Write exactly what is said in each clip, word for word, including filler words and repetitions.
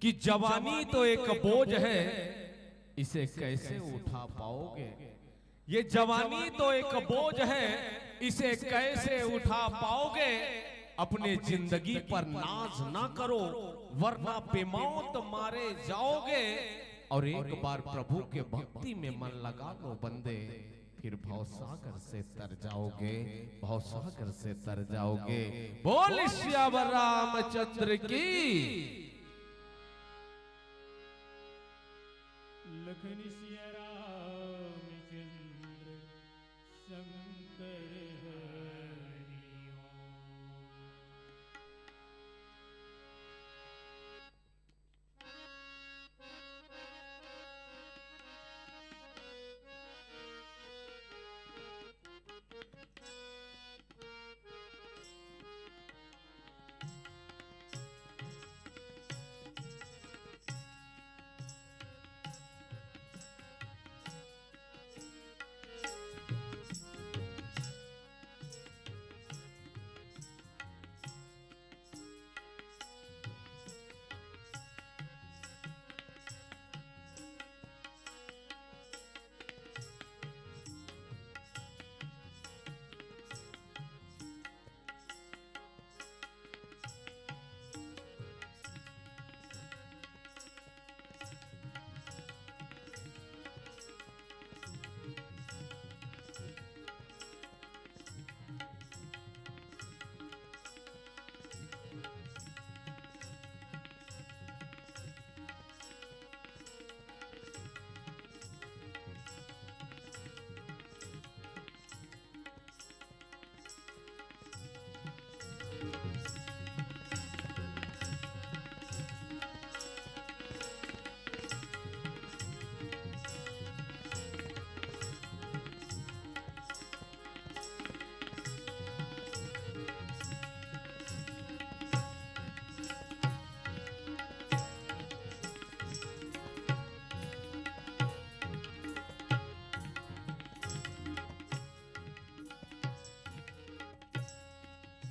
कि जवानी तो एक बोझ है, इसे कैसे उठा पाओगे? ये जवानी तो एक बोझ है, इसे कैसे उठा पाओगे? अपने जिंदगी पर नाज ना करो, वरना बेमौत मारे जाओगे। और एक बार प्रभु के भक्ति में मन लगा लो बंदे, फिर भवसागर से तर जाओगे, भवसागर से तर जाओगे। बोल सियावर रामचंद्र की। लखन सिया रामचंद्र शंकर हरि ओम।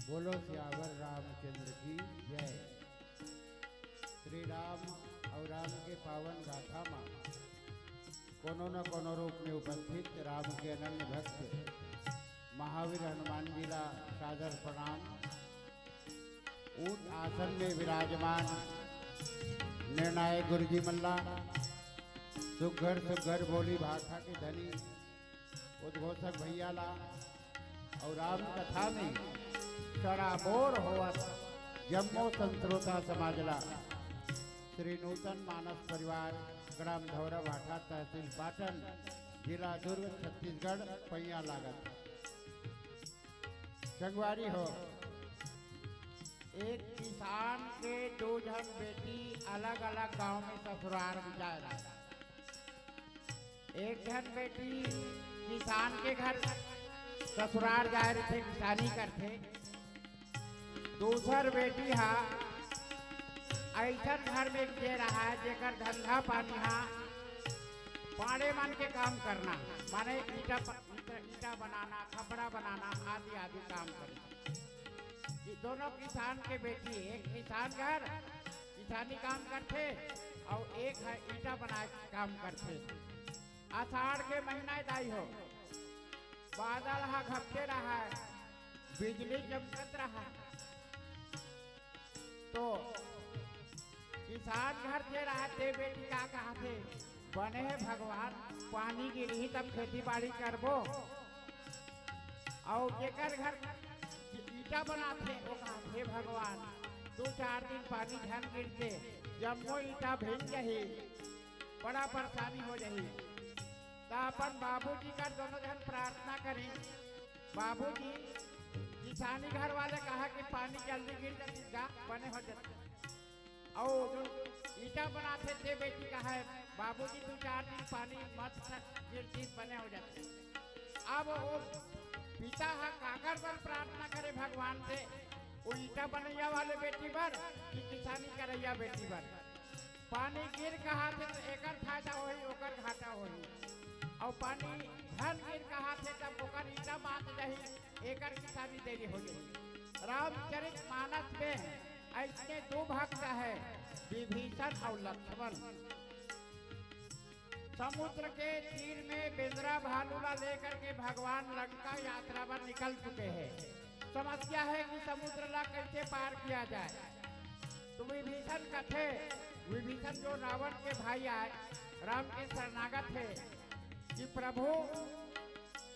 बोलो सियावर रामचंद्र की जय। श्री राम और राम के पावन गाथा मा कोनो न कोनो रूप में उपस्थित राम के अनन्य भक्त महावीर हनुमान जी ला सादर प्रणाम। ऊंच आसन में विराजमान निर्णायक गुरुजी मन ला, सुघर सुघर बोली भाखा के धनी उद्घोषक भैया ला, और राम कथा में सराबोर होवत जम्मो संत श्रोता समाज ला श्री नूतन मानस परिवार, ग्राम धौरा भाठा, तहसील पाटन, जिला दुर्ग, छत्तीसगढ़, पैया लागत। संगवारी हो, एक किसान के दू झन बेटी अलग-अलग गांव में ससुरार में जाए रहे। एक झन बेटी किसान के घर ससुरार जाए रहिथे, किसानी करथे। दूसर बेटी हा अइसन घर में जे रहा है, जेकर धंधा पानी हा पाड़े मन के काम करना, माने ईंटा प-, ईंटा, ईंटा बनाना, खपड़ा बनाना आदि आदि काम करे। ये दोनों किसान के बेटी, एक किसान घर किसानी काम करथे अउ एक है ईंटा बनाए के काम करथे। आषाढ़ के महीना दाई हो, बादल हा घपटे रहा है, बिजली चमकत रहा है, तो किसान घर के रहते बेटी का कहाथे, "बने हे भगवान, पानी गिरही तब खेती बाड़ी करबो।" अउ जेकर घर ईंटा बनाथे, वो कहाथे, "हे भगवान, दू चार दिन पानी झन गिरते, जम्मो ईंटा भींग जही, बड़ा परेशानी हो जही।" त अपन बाबूजी कर दोनों झन प्रार्थना करी, "बाबूजी, किसानी घर वाले कहा कि पानी जल्दी गिर जाती गा, बने हो जाती।" अउ जो ईंटा बनाथे ते बेटी कहा है, "बाबूजी, दू चार दिन पानी मत गिरती, बने हो जाती।" अब वो पिता हा काकर बर प्रार्थना करे भगवान से, वो ईंटा बनैया वाले बेटी बर कि किसानी करैया बेटी बर? पानी गिर कहाथे त एकर फायदा होही, ओकर घाटा होही। अउ पानी झन गिर कहाथे तब ओकर ईंटा बांच जाही, एकर किसानी देरी हो जाही। रामचरित मानस में अइसने दू भक्त है, विभीषण अउ लक्ष्मण समुद्र के तीर में बेंदरा भालू ला लेकर के भगवान लंका यात्रा बर निकल चुके हैं। समस्या है कि समुद्र ला कैसे पार किया जाए। तो विभीषण कथे, विभीषण जो रावण के भाई आय, राम के शरणागत हे, कि प्रभु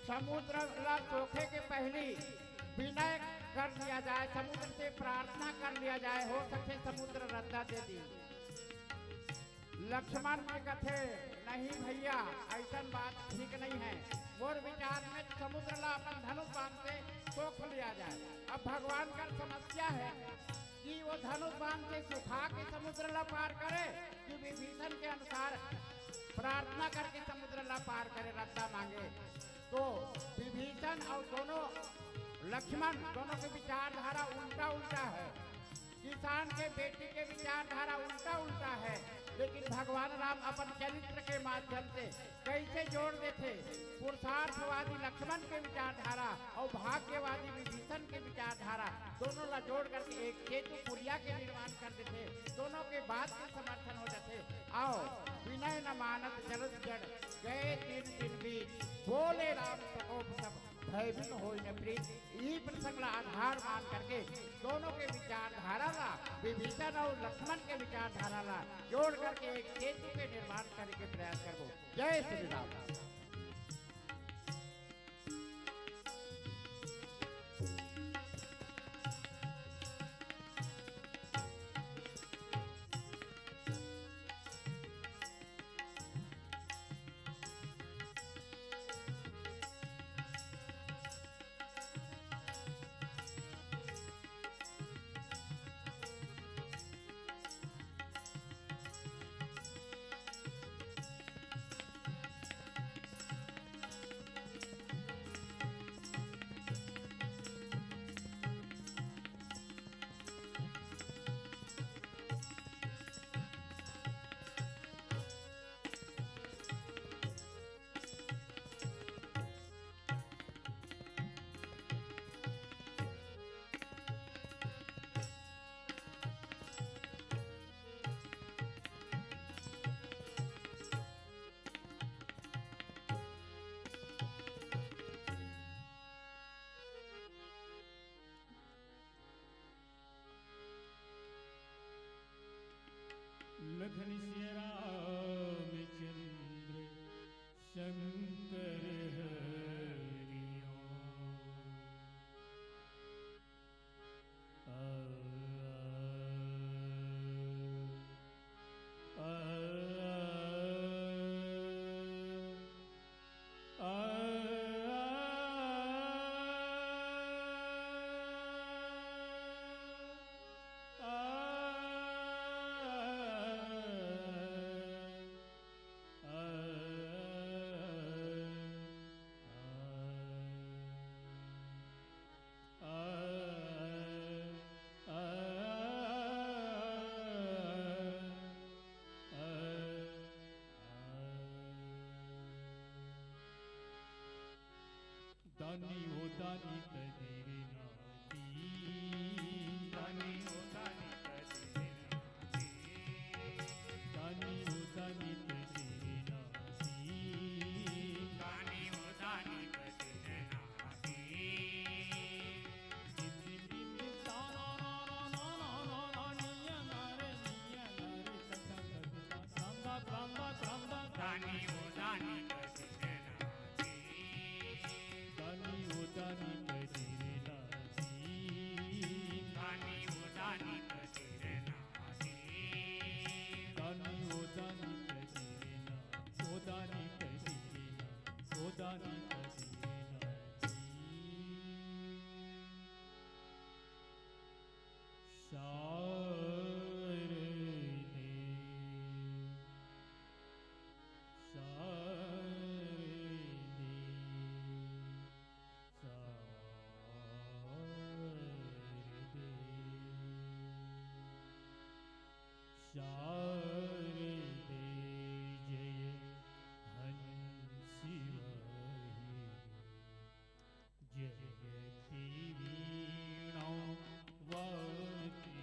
समुद्र ला सोखे के पहली विनय कर लिया जाए, समुद्र से प्रार्थना कर लिया जाए, हो सके समुद्र रद्दा दे दी। लक्ष्मण जी कथे, "नहीं भैया, ऐसन बात ठीक नहीं है। मोर विचार में समुद्र ला अपन धनुष बाण से सोख लिया जाए।" अब भगवान का समस्या है कि वो धनुष बाण से सुखा के समुद्र ला पार करे कि विभीषण के अनुसार प्रार्थना करके समुद्र ला पार करे, रद्दा मांगे। तो विभीषण और दोनों लक्ष्मण दोनों के विचारधारा उल्टा उल्टा है। किसान के बेटी के विचारधारा उल्टा उल्टा है, लेकिन भगवान राम अपन चरित्र के माध्यम से कैसे जोड़ देथे पुरुषार्थवादी लक्ष्मण के विचारधारा और भाग्यवादी विभीषण के विचारधारा, दोनों ला जोड़ करके एक सेतु पुलिया के निर्माण कर देथे। दोनों के बात के समर्थन हो जाथे। आओ, विनय न मानत जलद जड़, गए तीन दिन बीत, बोले राम सकोप सब, भय बिन होई न प्रीत। यही प्रसंग ला आधार मान करके दोनों के विचारधारा ला, विभीषण और लक्ष्मण के विचारधारा ला जोड़ करके एक सेतु के निर्माण करे के प्रयास करबो। जय श्री राम। लखन सिया रामचंद्र शंकर हरिओ। आ, आ, आ, आ, दानी ओ दानी तदीर नाती। दानी ओ दानी तदीर नाती। दानी ओ दानी तदीर नाती। दानी ओ दानी तदीर नाती। दानी ओ दानी तदीर नाती। दानी ओ दानी तदीर नाती। दानी ओ दानी तदीर नाती। दानी ओ दानी तदीर ना, ओ दानी तदीर ना, ओ दानी तदीर नाती। शारदे, शारदे, शारदे। शारदे जय हंसी वाहिनी। जगती वीणा वादती।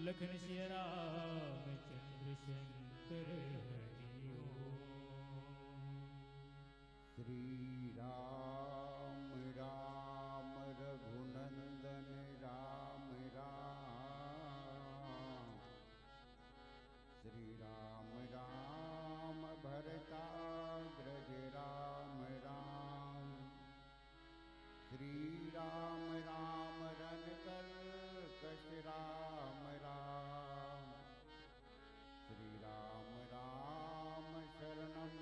लखन सिया रामचंद्र शंकर हरि ओम। श्री राम राम रघुनंदन राम राम। श्री राम राम भरताग्रज राम राम। श्री राम राम रन कर्कश राम राम। श्री राम राम शरणं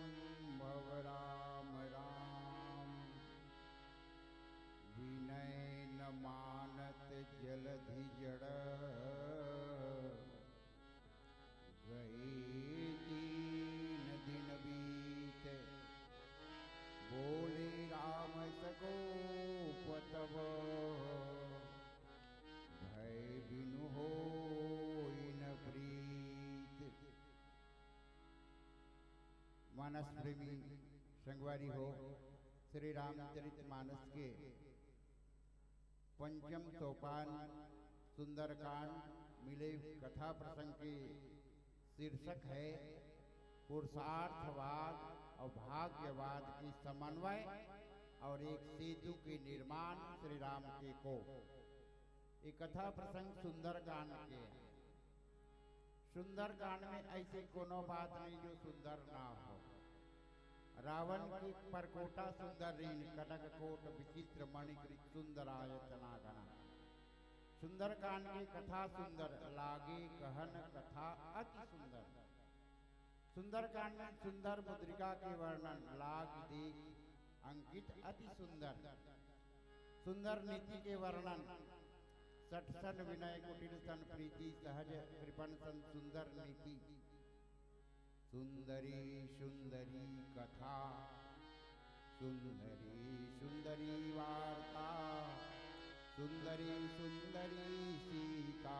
भव राम राम। विनय न मानत जलधि जड़ गए तीन दिन बीत। बोले राम सकोप तब भय बिनु होई न प्रीत। मानस प्रेमी संगवारी हो, श्री रामचरित मानस के पंचम सोपान सुंदरकांड मिले कथा प्रसंग के शीर्षक है पुरुषार्थवाद और भाग्यवाद की समन्वय और एक सेतु के निर्माण श्री राम के को। ये कथा प्रसंग सुंदरकांड के है। सुंदरकांड में ऐसे कोनो बात नहीं जो सुंदर ना हो। रावण की परकोटा सुंदर रीन, कनक कोट विचित्र मणिकृत सुंदर आयतना गणा। सुंदरकांड की कथा सुंदर, लागे कहन कथा अति सुंदर। सुंदरकांड में सुंदर मुद्रिका के वर्णन, लाग देख अंकित अति सुंदर। सुंदर नीति के वर्णन, सठ सन विनय कुटिल सन प्रीति सहज कृपण सन सुंदर नीति। सुंदरी सुंदरी कथा, सुंदरी सुंदरी वार्ता, सुंदरी सुंदरी सीता,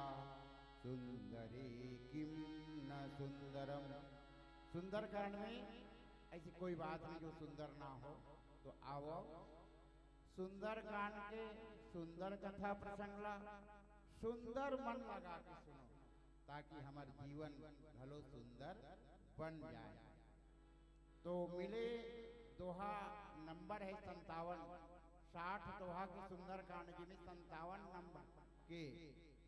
सुंदरी किम न सुंदरम। सुंदरकांड में ऐसी कोई बात नहीं जो सुंदर ना हो। तो आओ सुंदरकांड के सुंदर कथा प्रसंग ला सुंदर मन लगा के सुनो, ताकि हमार जीवन घलो सुंदर बन जाए। तो मिले दोहा नंबर है संतावन, साठ दोहा के सुंदरकांड जी में संतावन नंबर के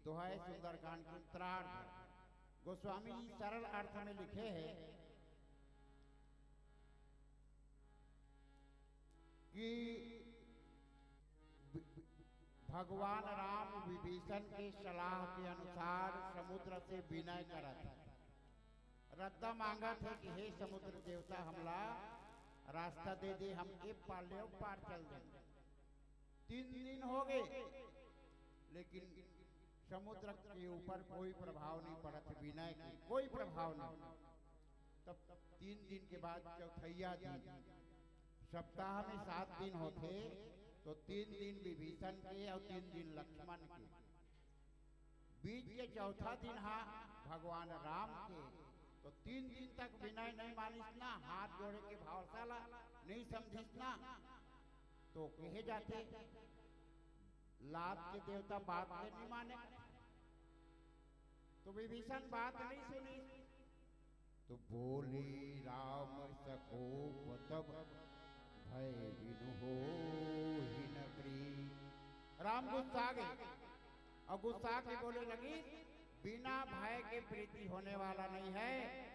दोहा है सुंदरकांड के उत्तरार्ध। गोस्वामी जी सरल अर्थ में लिखे हैं कि भगवान राम विभीषण के सलाह के अनुसार समुद्र से विनय करत हे, रद्दा मांगत हे कि हे समुद्र देवता, हमला रास्ता दे दे, हम ए पार ले ओ पार चल देंगे। तीन दिन हो गए, लेकिन समुद्र के ऊपर कोई प्रभाव नहीं पड़त, विनय के कोई प्रभाव नहीं। तब तीन दिन के बाद चौथैया दिन, सप्ताह में सात दिन होथे, तो तीन दिन विभीषण के और तीन दिन लक्ष्मण के। बीच के चौथा दिन हा भगवान राम के, तो तीन दिन तक विनय नहीं मानिस ना, हाथ जोड़े के भावसा ला नहीं समझिस ना, तो कहे जाथे लात के देवता बात ले नहीं माने। तो विभीषण बात नहीं सुनी, तो बोले राम सकोप तब भय बिनु होई न प्रीत। राम गुस्सा गए और गुस्सा के बोले लगी, बिना भय के प्रीति होने वाला नहीं है।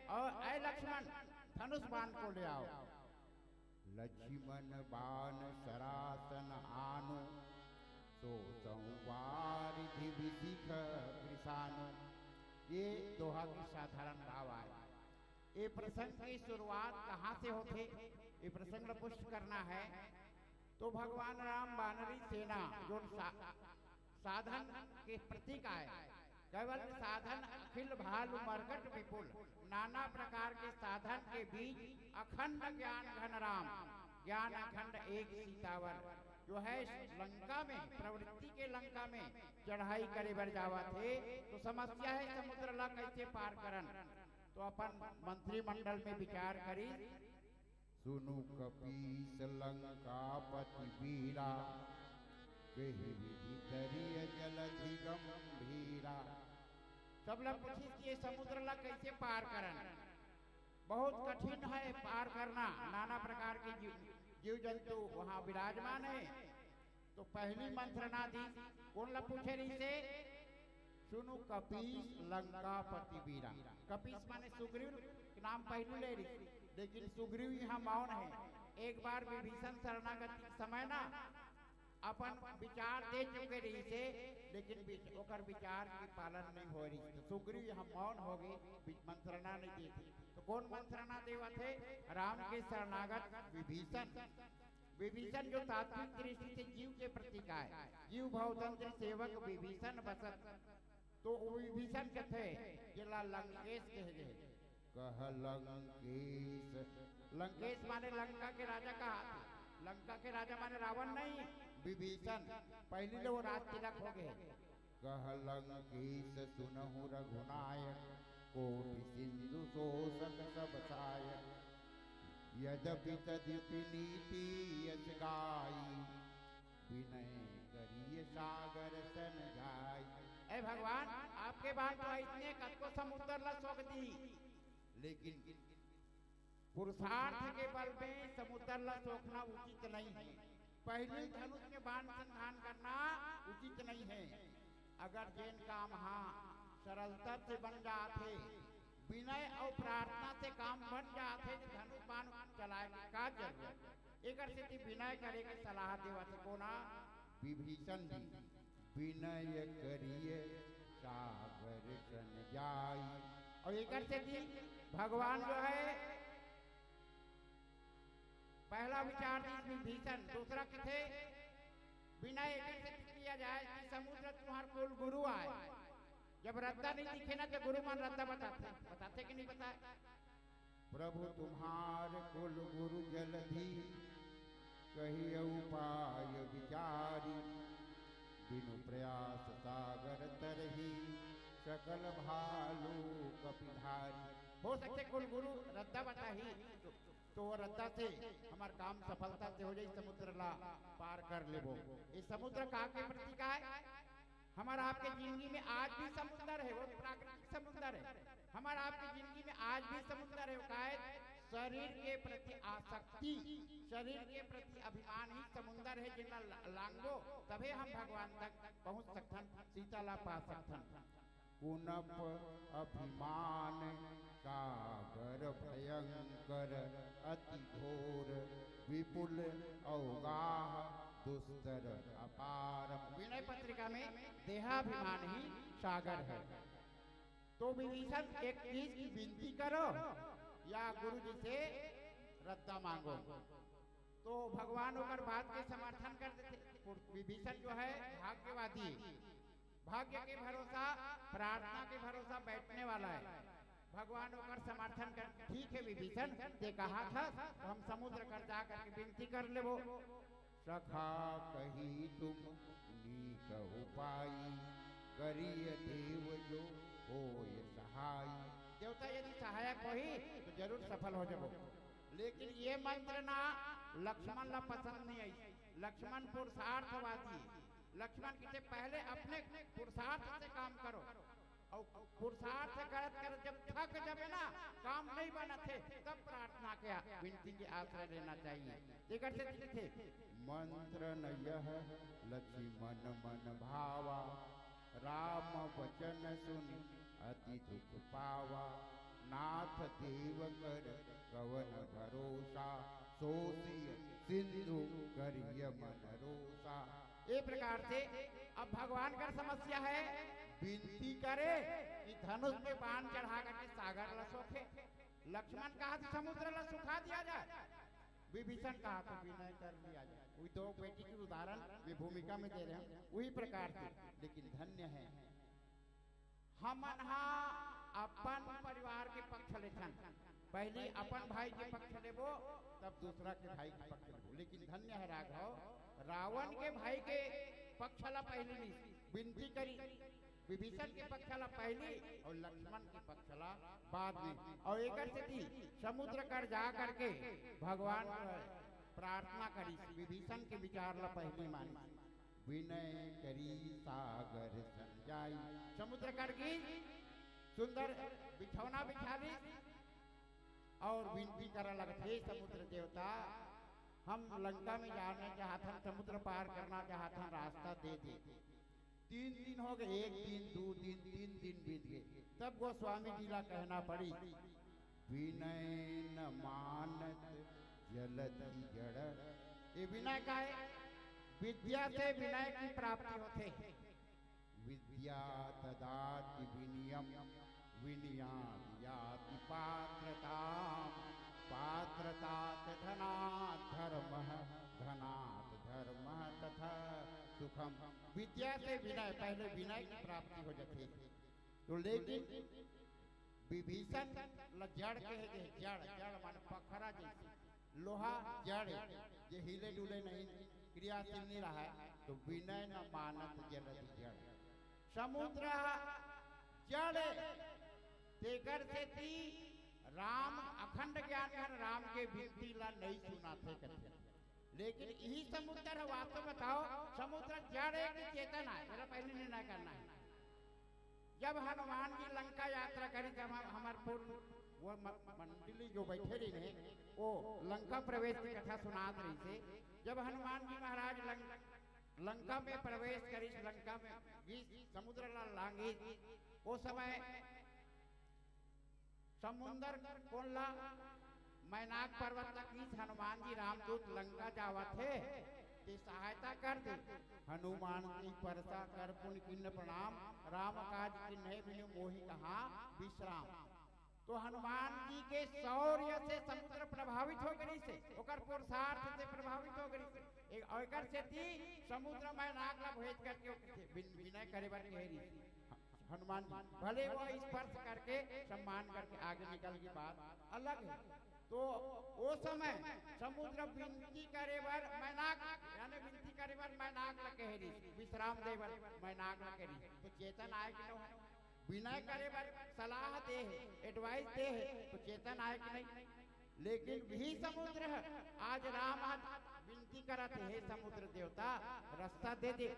और ऐ लक्ष्मण, धनुष बाण को ले आओ। लक्ष्मण बाण सरासन आनो, सो संवारिधि विशिख कृशानो। ये दोहा के साधारण भाव आए। ये प्रसंग की शुरुआत कहाँ से होथे, ये प्रसंग ला पुष्ट करना है। तो भगवान राम बानरी सेना जो सा-, साधन के प्रतीक आए, केवल साधन अखिल भालु मरकट विपुल, नाना प्रकार के साधन के बीच अखंड ज्ञान घन राम, ज्ञान अखंड एक सीतावर, जो है लंका में, प्रवृत्ति के लंका में चढ़ाई करे बर जावत हे, तो समस्या है समुद्र ला कैसे पार करन। तो अपन मंत्रिमंडल में विचार करी, सुनु कपीस लंकापति बीरा, केहि विधि तरिय जलधि गंभीरा। सब ला पूछिस कि ये समुद्र ला कैसे पार करन। बहुत कठिन है पार करना, नाना प्रकार के जीव, जीव जंतु वहाँ विराजमान है। तो पहली मंत्रणा दी, कोन ला पूछे रहिसे? सुनु कपीस लंकापति बीरा। कपीस माने सुग्रीव के नाम पहली ले रही, लेकिन सुग्रीव यहाँ मौन है। एक बार विभीषण शरणागति के समय ना अपन विचार दे चुके रहिसे, लेकिन विच-, ओकर विचार के पालन नहीं हो रही। तो सुग्रीव यहाँ मौन हो गए, वि-, मंत्रणा नहीं देते। तो कोन मंत्रणा देवत है? राम के शरणागत विभीषण। विभीषण जो तात्विक दृष्टि से जीव के प्रतीक आय, जीव भवतंत्र सेवक विभीषण बसत। तो वो विभीषण कथे, जेला लंकेश कहे गए। कह लंकेश, लंकेश माने लंका के राजा का हाथ। लंका के राजा माने रावण नहीं, विभीषण। पहली ले वो राज तिलक हो गए। कह लंकेश सुनहु रघुनायक, कोटि सिंधु शोषक सब सायक। यद्यपि तद्यपि नीति यश गाई, विनय करिय सागर सन जाई। ए भगवान, आपके बात तो इतने कतको समुद्र ला सोख दी, लेकिन पुरुषार्थ के बल में समुद्र ला सोखना उचित नहीं है। पहले धनुष के बाण संधान करना उचित नहीं है। अगर जेन काम हा सरलता से बन जात हे, विनय और प्रार्थना से काम बन जात हे, तो धनुष बाण चलाए के का जरूरत? एकर सेती विनय करे के सलाह देवत हे कोन? विभीषण जी। विनय करिय सागर सन जाई। और एकर सेती भगवान जो है पहला विचार दिस विभीषण, दूसरा कथे विनय एकर सेती किया जाए कि समुद्र तुम्हार कुल गुरु आय। जब रद्दा नहीं दिखे ना तो गुरु मन रद्दा बताथे, बताथे कि नहीं बताए? प्रभु तुम्हार कुल गुरु जलधि, कहिय उपाय विचारी। बिनु प्रयास सागर तरही, सकल भालू कपिधारी। हो सकथे कुल गुरु रद्दा बताही, तो वो रद्दा से हमार काम सफलता से हो जाई, समुद्र ला पार कर लेबो। ये समुद्र का के प्रतीक आय? हमार आपके जिंदगी में आज भी समुद्र है, वो प्राकृतिक समुद्र है। हमार आपके जिंदगी में आज भी समुद्र है, वो का है? शरीर के प्रति आसक्ति, शरीर के प्रति अभिमान ही समुद्र है, जेला ला-, लांगबो तभे हम भगवान तक पहुंच सकथन, सीता ला पा सकथन। कुनप अभिमान सागर भयंकर अति घोर, विपुल अवगाह दुस्तर अपार। विनय पत्रिका में देहाभिमान ही सागर है। तो विभीषण एक चीज की विनती करो या गुरु जी से रद्दा मांगो, तो भगवान ओकर बात के समर्थन कर देथे। विभीषण जो है भाग्यवादी है, भाग्य के भरोसा, प्रार्थना के भरोसा बैठने वाला है। भगवान ओकर समर्थन कर, ठीक है विभीषण, ते कहा था, तो हम समुद्र कर जा करके विनती कर लेबो। सखा कही तुम नीक उपाई, करिय देव जो होय सहाई। देवता यदि सहायक होही तो जरूर सफल हो जाबो। लेकिन ये मंत्र ना लक्ष्मण ला पसंद नहीं आई। लक्ष्मण पुरुषार्थवादी है। लक्ष्मण कहते पहले अपने पुरुषार्थ से काम करो, और पुरुषार्थ करत करत जब थक जाबे ना, काम नहीं बनत हे, तब प्रार्थना के, विनती के आश्रय लेना चाहिए। एकर सेती लिखे, मंत्र न यह लक्ष्मण मन भावा, राम वचन सुन अति दुख पावा। नाथ देव कर कवन भरोसा, सोसिय सिंधु करिय मन रोसा। ए प्रकार से अब भगवान कर समस्या है, विनती करे कि धनुष पे बाण चढ़ा करके सागर ला सोखे। लक्ष्मण कहा कि समुद्र ला सुखा दिया जाए, विभीषण कहा तो विनय कर लिया जाए। वही दो बेटी की उदाहरण मैं भूमिका में दे रहे हैं, वही प्रकार से। लेकिन धन्य है हमन हा अपन परिवार के पक्ष लेथन, पहली अपन भाई के पक्ष लेबो, तब दूसरा के भाई के पक्ष लेबो। लेकिन धन्य है राघव, रावण के भाई के पक्ष ला पहली ली, विनती करी, विभीषण के पक्ष ला पहली और लक्ष्मण के पक्ष ला बाद में। और एकर सेती समुद्र कर जा करके भगवान प्रार्थना करी, विभीषण के विचार ला पहली मानी। विनय करी सागर सन जाई। समुद्र कर गिस, सुंदर बिछौना बिछा लिस और विनती करे लगथे, "समुद्र देवता, हम लंका में जाना चाहथन, समुद्र पार करना चाहथन, रास्ता दे दे।" तीन दिन हो गए, एक दिन, दू दिन, तीन दिन बीत गए। तब गोस्वामी जी ला कहना पड़ी, "विनय न मानत जलधि जड़।" ये विनय का है, विद्या से विनय की प्राप्ति होथे। विद्या ददाति विनयम, विनयाद याति पात्रताम, पात्रतात धनात धर्मः, धनात धर्मः तथा सुखम। विद्या से विनय, पहले विनय की प्राप्ति हो जाती है। तो लेकिन विभीषण ल जड़ कहे गे, जड़, जड़ माने पखरा जैसे, लोहा जड़ ए, जे हिले डुले नहीं, क्रियाशील नहीं रहा है, तो विनय न मानत जलधि जड़। समुद्र जड़ ए, तेकर सेती राम अखंड ज्ञान में राम के विनती ला नहीं सुनाथे कथे। लेकिन यही समुद्र है, वास्तव बताओ, समुद्र जड़ ए कि चेतन आय, जरा पहले निर्णय करना है। जब हनुमान जी लंका यात्रा करी, जब हम, हमार पूर्ण वो म-, मंडली जो बैठे रही ने, वो लंका प्रवेश की कथा सुनात रही से। जब हनुमान जी महाराज लंक-, लंका में प्रवेश करी, लंका में भी समुद्र ला लांगी, वो समय समुंदर कोन ला? मैनाक पर्वत ला किहिस, "हनुमान जी रामदूत लंका जावत हे, ते सहायता कर दे।" हनुमान जी परसा कर पुनि कीन्ह प्रणाम, "राम काज कीन्हे बिनु मोहि कहाँ विश्राम।" तो हनुमान जी के शौर्य से समुद्र प्रभावित हो गई से, ओकर पुरुषार्थ से प्रभावित हो गई से। एक, एकर सेती समुद्र मैनाक ला भेज करके ओके विन-, विनय करे बर कहे रही। हनुमान जी, भले वो स्पर्श करके सम्मान करके आगे निकल गई, बात अलग है। तो वो समय समुद्र विनती करे बर मैनाक, यानी विनती करे बर मैनाक ला कहे रही, विश्राम दे बर मैनाक ला कहे रही, तो चेतन आय कि नहीं? विनय करे बर सलाह दे हे, advice दे हे, तो चेतन आय कि नहीं? लेकिन वही समुद्र है, आज राम आज विनती करत हे, "हे समुद्र देवता, रास्ता दे दे।"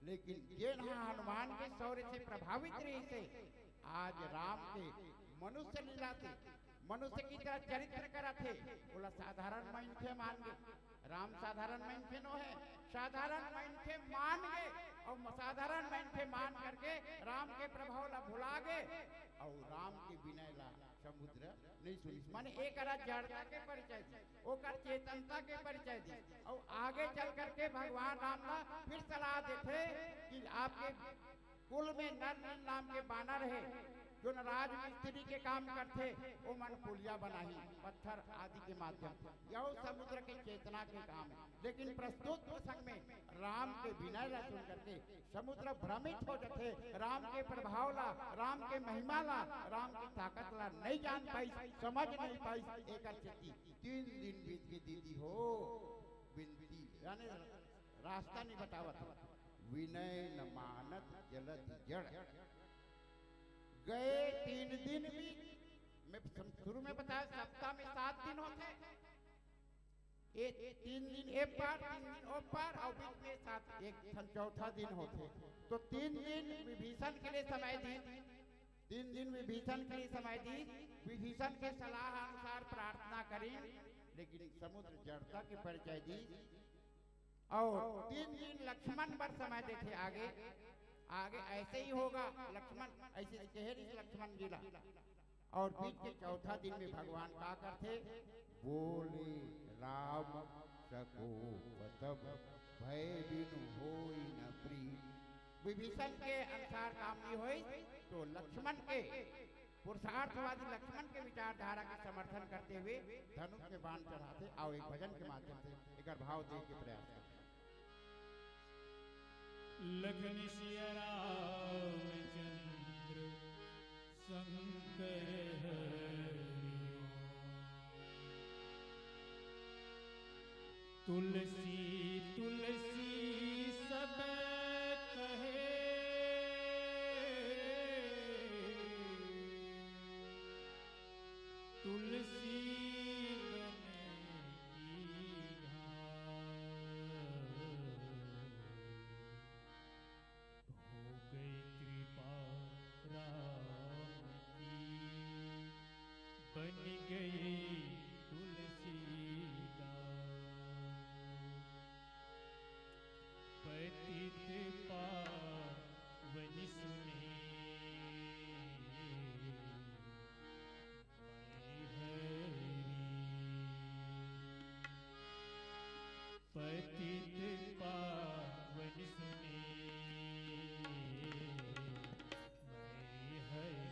लेकिन जेन ह हनुमान के शौर्य से प्रभावित रहिस हे, आज राम के मनुष्य लीला से, मनुष्य की तरह चरित्र करत हे, ओला साधारण मनखे मान गे। राम साधारण मनखे नो हे, साधारण मनखे मान गे, अउ साधारण मनखे मान करके राम के प्रभाव ला भुला गे, अउ राम के विनय ला समुद्र नहीं सुनिस। माने एक करा जड़ता के परिचय दिस, ओकर चेतनता के परिचय दिस, अउ आगे चल करके भगवान राम ला फिर सलाह देथे कि आपके कुल में नल नील नाम के बानर हे, जोन राजमिस्त्री के काम करथे, ओमन पुलिया बनाही पत्थर आदि के माध्यम से। यह समुद्र के चेतना के काम है। लेकिन प्रस्तुत प्रसंग में राम के विनय ला सुन करके समुद्र भ्रमित हो जाथे, राम के प्रभाव ला, राम के महिमा ला, राम की ताकत ला नहीं जान पाइस, समझ नहीं पाइस। एकर सेती तीन दिन बीत के दीदी हो, विनती यानी रास्ता नहीं बतावत हो। विनय न मानत जलधि जड़। गए तीन दिन भी, मैं सम-, शुरू में बताया, सप्ताह में सात दिन होथे। ए, तीन दिन ए पार, तीन दिन ओ पार, अउ बीच में सात, एक ठन चौथा दिन होथे। तो तीन दिन विभीषण के लिए समय दीस, तीन दिन विभीषण के लिए समय दीस। विभीषण के सलाह अनुसार प्रार्थना करिन, लेकिन समुद्र जड़ता के परिचय दीस। अउ तीन दिन लक्ष्मण बर समय देथे। आगे, आगे ऐसे ही होगा, लक्ष्मण ऐसे कहे रहिस लक्ष्मण जी ला। अउ बीच के चौथा दिन में भगवान का करथे? बोले राम सकोप तब, भय बिनु होई न प्रीत। विभीषण के अनुसार काम नहीं होई, तो लक्ष्मण के, पुरुषार्थवादी लक्ष्मण के विचारधारा के समर्थन करते हुए धनुष में बाण चढ़ाथे। अउ एक भजन के माध्यम से एकर भाव दे के प्रयास करथे। लखन सिया रामचंद्र शंकर हरि ओम। तुलसी तुलसी सब कहे, तुलसी वन की धाम। हो गई कृपा राम गई तुलसीदास। पतित पावन सुने मैं हरि। पतित पावन सुने मैं हरि।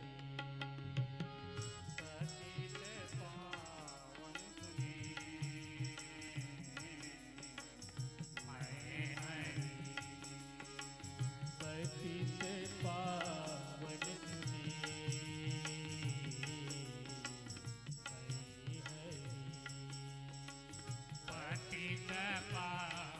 पतित पावन सुने मैं हरि। पतित पावन सुने मैं हरि। पतित पावन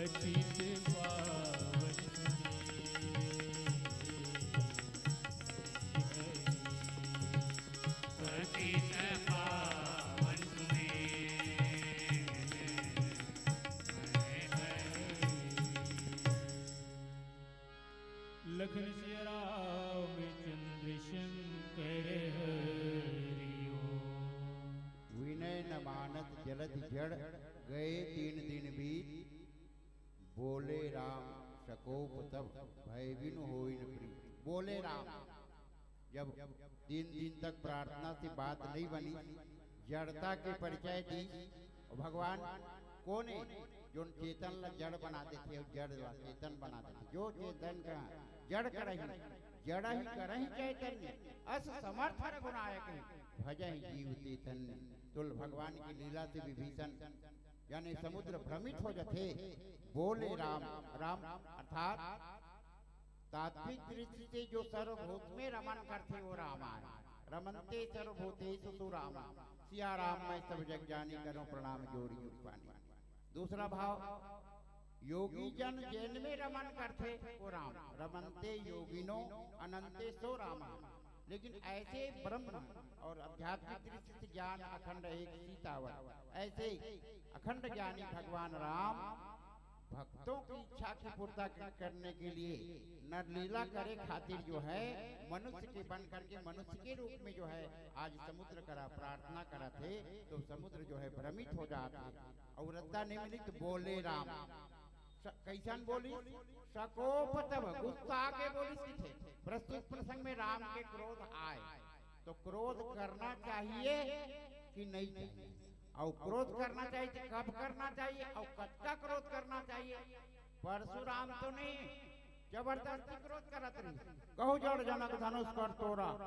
पतित पावन सुने। पतित पावन सुने। लखन सिया रामचंद्र शंकर हरि ओम। विनय न मानत जलत जड़, गए तीन दिन बीत। बोले राम सकोप तब, भय बिनु होइन प्रीत। बोले राम, जब तीन दिन तक प्रार्थना से बात नहीं बनी, जड़ता के परिचय दी। और भगवान कोन ए, जोन चेतन ला जड़ बना देथे और जड़ ला चेतन बना देथे। जो चेतन का जड़ करही, जड़ ही करही चैतन्य, अस समर्थ हर गुणायक है, भजहि जीव चेतन्य। तो भगवान की लीला से विभीषण यानी समुद्र भ्रमित हो जाथे। बोले राम, राम अर्थात तात्विक दृष्टि से जो सर्वभूत में रमन करथे, वो राम आय। रमन्ते सर्वभूतेषु तु राम। सिया राम मैं सब जग जानी, करूं प्रणाम जोरि जुग पानी। दूसरा भाव, योगी जन जेन में रमन करथे, वो राम। रमन्ते योगिनो अनन्ते सो राम। लेकिन ऐसे ब्रह्म और आध्यात्मिक दृष्टि से ज्ञान अखंड एक सीतावन, ऐसे अखंड ज्ञानी भगवान राम भक्तों की इच्छा की पूर्ता क-, करने के लिए नरलीला करे खातिर जो है, मनुष्य के बन करके मनुष्य के रूप में जो है, आज समुद्र करा प्रार्थना करत हे, तो समुद्र जो है भ्रमित हो जात हे। और रद्दा नहीं मिली तो बोले राम। स-, कैसन बोलिस? सकोप तब, गुस्सा आके बोलिस किथे। प्रस्तुत प्रसंग में राम के क्रोध आय, तो क्रोध करना चाहिए कि नहीं चाहिए? और क्रोध करना चाहिए तो कब करना चाहिए और कतका क्रोध करना चाहिए? परशुराम तो नहीं, जबरदस्ती क्रोध करत रही। कहूं जड़ जनक धनुष कर तोरा,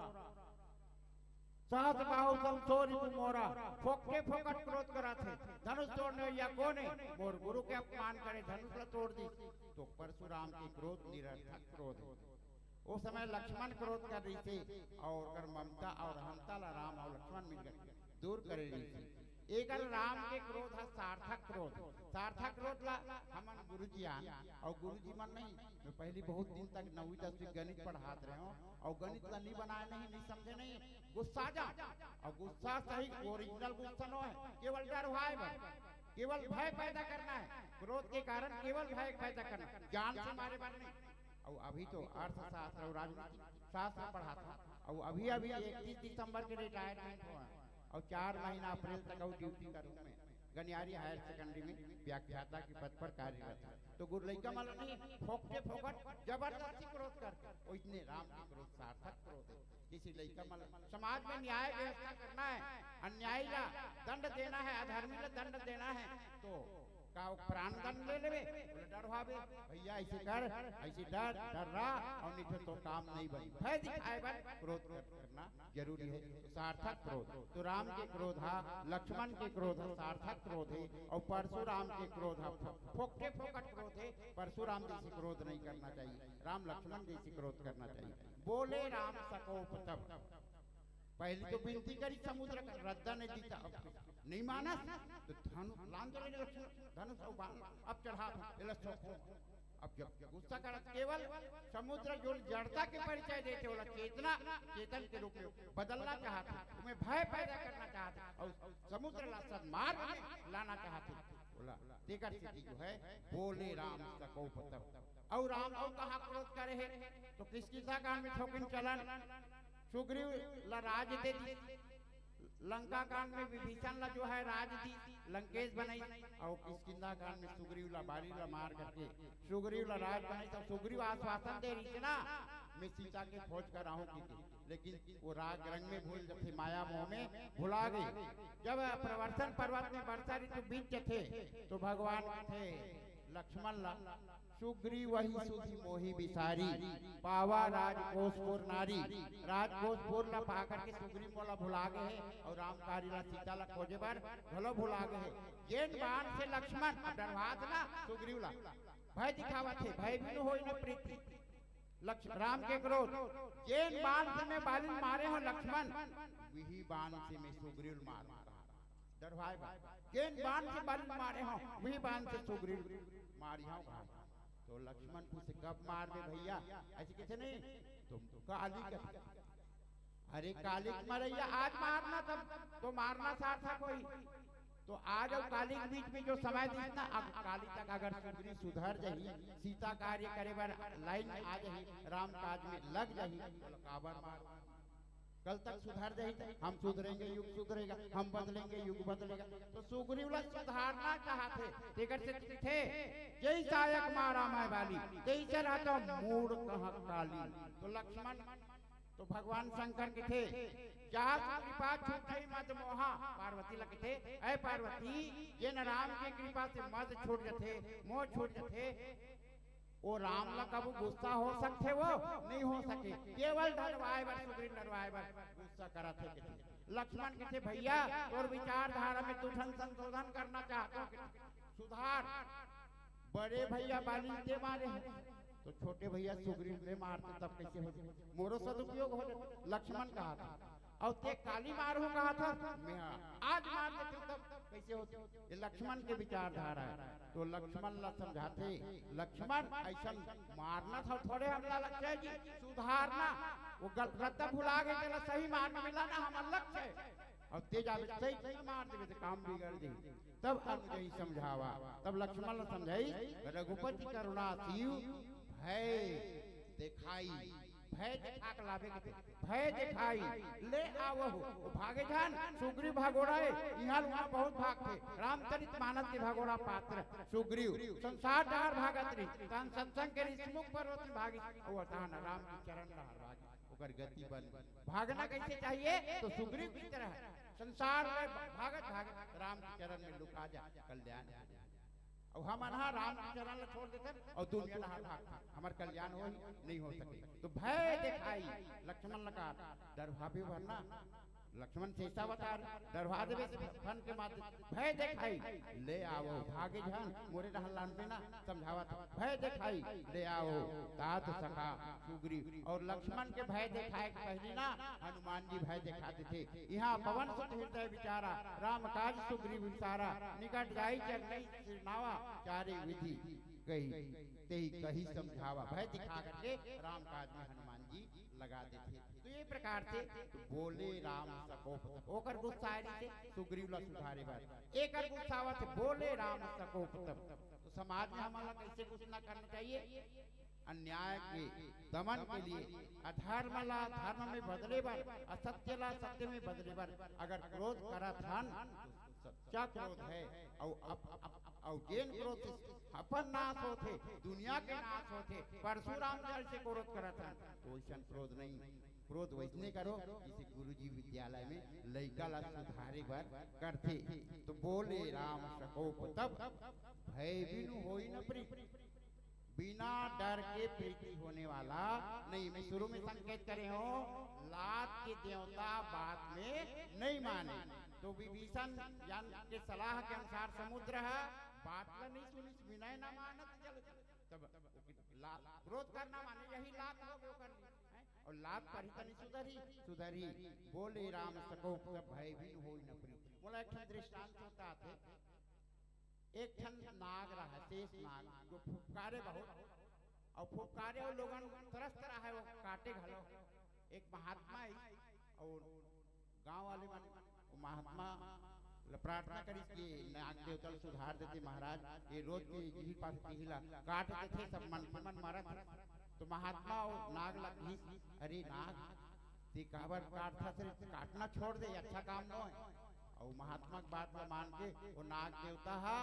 सहस बाहु सम सो रिपु मोरा। फोकटे फोकट क्रोध करत हे, धनुष तोड़ने या कोने, मोर गुरु के अपमान करे, धनुष ला तोड़ दी। तो परशुराम के क्रोध निरर्थक क्रोध हे। ओ समय लक्ष्मण क्रोध कर रहिसे और ओकर ममता और अहंता ला राम और लक्ष्मण मिलकर दूर करे रहिसे। एकर राम के क्रोध ह सार्थक क्रोध। सार्थक क्रोध ला हमन गुरुजी आन, और गुरुजी मन नहीं, मैं पहली बहुत दिन तक नौवीं दसवीं गणित पढ़ात रहे हूँ, और गणित ला नहीं बनाए नहीं, नहीं समझे नहीं, गुस्सा जा, और गुस्सा सही ओरिजिनल गुस्सा नो है, केवल डरवाए बर, केवल भय पैदा करना है। क्रोध के कारण केवल भय पैदा करना, ज्ञान से मारे बर नहीं। और अभी तो अर्थशास्त्र और राजनीति शास्त्र पढ़ात हूँ, और अभी अभी इकतीस दिसंबर के रिटायरमेंट हुआ है, और चार महीना अप्रैल तक और ड्यूटी करूँ मैं गनियारी हायर सेकेंडरी में व्याख्याता के पद पर कार्यरत हूँ। तो गुरु लइका मन नहीं, फोकटे फोकट जबरदस्ती क्रोध करके, वो इतने राम के क्रोध सार्थक क्रोध है। किसी लइका मन समाज में न्याय व्यवस्था करना है, अन्यायी ला दंड देना है, अधर्मी ला दंड देना है, तो का वो प्राण दंड ले लेवे? बोले, "डरवावे, भैया, ऐसे कर, ऐसे डर, डर्रा, और नहीं तो, तो काम नहीं बनी।" भय दिखाए बर क्रोध कर-, करना जरूरी है। तो सार्थक क्रोध, तो राम के क्रोध हा, लक्ष्मण के क्रोध हा, सार्थक क्रोध है, और परशुराम के क्रोध हा, फो-, फोकटे फोकट क्रोध है। परशुराम जैसे क्रोध नहीं करना चाहिए, राम लक्ष्मण जैसे क्रोध करना चाहिए। बोले राम सकोप तब। पहली तो विनती करी समुद्र का, रद्दा नहीं दीता। अब नहीं मानस तो धनु-, लान दे लक्ष्मण, धनुष और बाण अब चढ़ा दो, ये लो सकोप। अब जब गुस्सा करत, केवल समुद्र जो जड़ता के परिचय देथे, ओला चेतना, चेतन के रूप में बदलना चाहत हे, ओमे भय पैदा करना चाहत हे, और समुद्र ला सन्मार्ग में लाना चाहत हे। बोला, तेकर सेती जो है, बोले राम सकोप तब। और राम और कहाँ क्रोध करे हे? तो किष्किंधा कांड में थोकिन चलन, सुग्रीव ला राज दे दी, लंका कांड में विभीषण ला जो है राज दी, लंकेश बनाई, और किष्किंधा कांड में सुग्रीव ला, बाली ला मार करके सुग्रीव ला राज बनाई। तो सुग्रीव आश्वासन दे रहिसे ना, "मैं सीता के खोज कर आहूं," की, लेकिन वो राग रंग में भूल जथे, माया मोह में भुला गे। जब प्रवर्षण पर्वत में वर्षा ऋतु बीत जथे, तो भगवान कथे लक्ष्मण ला, "सुग्रीव वही सुधि मोहि बिसारी, पावा राजकोष पुर नारी।" राजकोष पुर ला पा करके सुग्रीव मोला भुला गे हे, और रामकारी ला, सीता ला खोजे बर घलो भुला गे हे। जेन बाण से लक्ष्मण, अब डरवात ना सुग्रीव ला, भय दिखावत हे, "भय बिनु होई न प्रीति।" लक्ष्मण, राम के क्रोध, "जेन बाण से मैं बाली मारे हूँ लक्ष्मण, वही बाण से मैं सुग्रीव मार।" डरवाए बर। जेन बाण से बाली मारे हंव, उही बाण से सुग्रीव मारिहंव कहा। तो लक्ष्मण पूछे, "कब मारबे भैया?" अइसे कथे नहीं, तो काली कथे, "अरे काली के मरइया, आज मारना तब तो मारना सार्थक होही।" तो आज अउ काली के बीच में जो समय दिस ना, अब काली तक अगर सुग्रीव सुधर जाही, सीता कार्य करे बर लाइन आ जाही, राम काज में लग जाही, तो काबर मार? कल तक सुधर जाही, हम सुधरेंगे, युग सुधरेगा, हम बदलेंगे, युग बदलेगा। तो सुग्रीव ला सुधारना चाहथे, तेकर से लिखे, "जैसा एक मारा मैं बाली, तैसे रहता मूड़ कहाँ काली।" तो लक्ष्मण, तो भगवान शंकर कथे, "जा कृपा छूटई मद मोहा।" पार्वती ला कथे, "ऐ पार्वती, जेन राम के कृपा से मद छूट जथे, मोह छूट जथे, ओ राम ला कभू गुस्सा हो सकथे वो? नहीं हो सके। केवल डरवाए बर, सुग्रीव डरवाए बर गुस्सा करत हे," कथे। लक्ष्मण कथे, "भैया, तोर विचारधारा में दू ठन संशोधन करना चाहत हंव," कथे, "सुधार। बड़े भैया बाली ते मारे हे, तो छोटे भैया सुग्रीव ले मारते, तब कइसे होते? मोरो सदुपयोग हो जाते।" लक्ष्मण कहा था, अउ ते काली मारहूं कहा था, मैं आज मार देते, तब कइसे होते? ये लक्ष्मण के विचारधारा हे। तो लक्ष्मण ला समझाथे, "लक्ष्मण, अइसन मारना था थोड़े हमला लक्ष्य हे जी, सुधारना। वो गल-, रद्दा भुला गे, तेला सही मार्ग मिलाना हमर लक्ष्य हे। अउ ते जाबे सही, सही मार देबे, तो काम बिगड़ जाही।" तब अनुजहि समझावा, तब लक्ष्मण ला समझाइस, "रघुपति करुणा सीयु भय देखाई।" भय देखा के लाबे कथे, "भय देखाई ले आवहु।" वो भागे झन, सुग्रीव भगोड़ा हे, इहां उहां बहुत भागथे। रामचरित मानस के भगोड़ा पात्र सुग्रीव, संसार डहर भागत रहिस, तहन सत्संग के रहिस, सिमुख पर्वत में भागिस, अउ तहन राम के चरण डहर भागिस, ओकर गति बन। भागना कइसे चाहिए? तो सुग्रीव की तरह संसार में भागत भागत राम के चरण में लुका जा, कल्याण हो जाए। अउ हमन हा राम के चरण ला छोड़ देथन अउ दुनिया डहर भागथन, हमर कल्याण होही? नहीं हो सके। तो भय देखाई, लक्ष्मण ला कहा, डरवाबे बर ना, लक्ष्मण से ऐसा बता, डरवा देबे फन के मार देबे। "भय देखाई ले आवो, भागे झन, मोरे डहर लानबे ना, समझावत हंव। भय देखाई ले आवो।" तात सखा सुग्रीव अउ लक्ष्मण के भय देखाए के पहिली ना हनुमान जी भय देखा देथे। इहां पवन सुत हृदय विचारा, राम काज सुग्रीव विसारा, निकट जाई चल नहीं सिरनावा, चारे विधि कही तेहि कही समझावा। भय दिखा करके राम काज में हनुमान जी लगा देथे। तो ये प्रकार से बोले राम सकोप तप। ओकर गुस्सा आए रहिथे सुग्रीव ला सुधारे बर, एकर गुस्सा आवत हे, बोले राम सकोप तप। तो समाज में हमन ला कइसे गुस्सा करना चाहिए? अन्याय के दमन के लिए, अधर्म ला धर्म में बदले बर, असत्य ला सत्य में बदले बर अगर क्रोध करत हन, तो सच्चा क्रोध हे। अउ अप-, अप-, अउ जेन क्रोध से अपन नाश होथे, दुनिया के नाश होथे, परशुराम जइसे क्रोध करत हन, तो वइसन क्रोध नहीं। क्रोध वइसने करो, जइसे गुरुजी विद्यालय में लइका ला सुधारे बर करथे। तो बोले राम सकोप तप, भय बिनु होई न प्रीत। बिना डर के प्रीति होने वाला नहीं। मैं शुरू में संकेत करे हंव, लात के देवता बात में नहीं माने। तो विभीषण जन के सलाह के अनुसार समुद्र हे, बात ला नहीं सुनिस, विनय न मानत जल। तब ला-, क्रोध करना माने यही लात हो गयो कर ली, हैं? अउ लात पर ही तनी सुधरी, सुधरी। बोले राम सकोप तप, भय बिनु होई न प्रीत। मोला एक ठन दृष्टांत होता थे। एक ठन नाग रहा, शेष नाग, जो फुफकारे बहुत, अउ फुफकारे अउ लोगन त्रस्त रहा हे, वो काटे घलो। एक महात्मा हे, अउ गांव वाले मन, वो महात्मा ल प्रार्थना करिस कि नाग देवता ल सुधार देते महाराज, ये रोज के जिही पास तिही ला काट देथे, सब मनखे मन मरत हे। तो महात्मा वो नाग ला कहिस, "अरे नाग, ते काबर काटथस रे? काटना छोड़ दे, अच्छा काम नोहे।" अउ महात्मा के बात ला मान के वो नाग देवता हा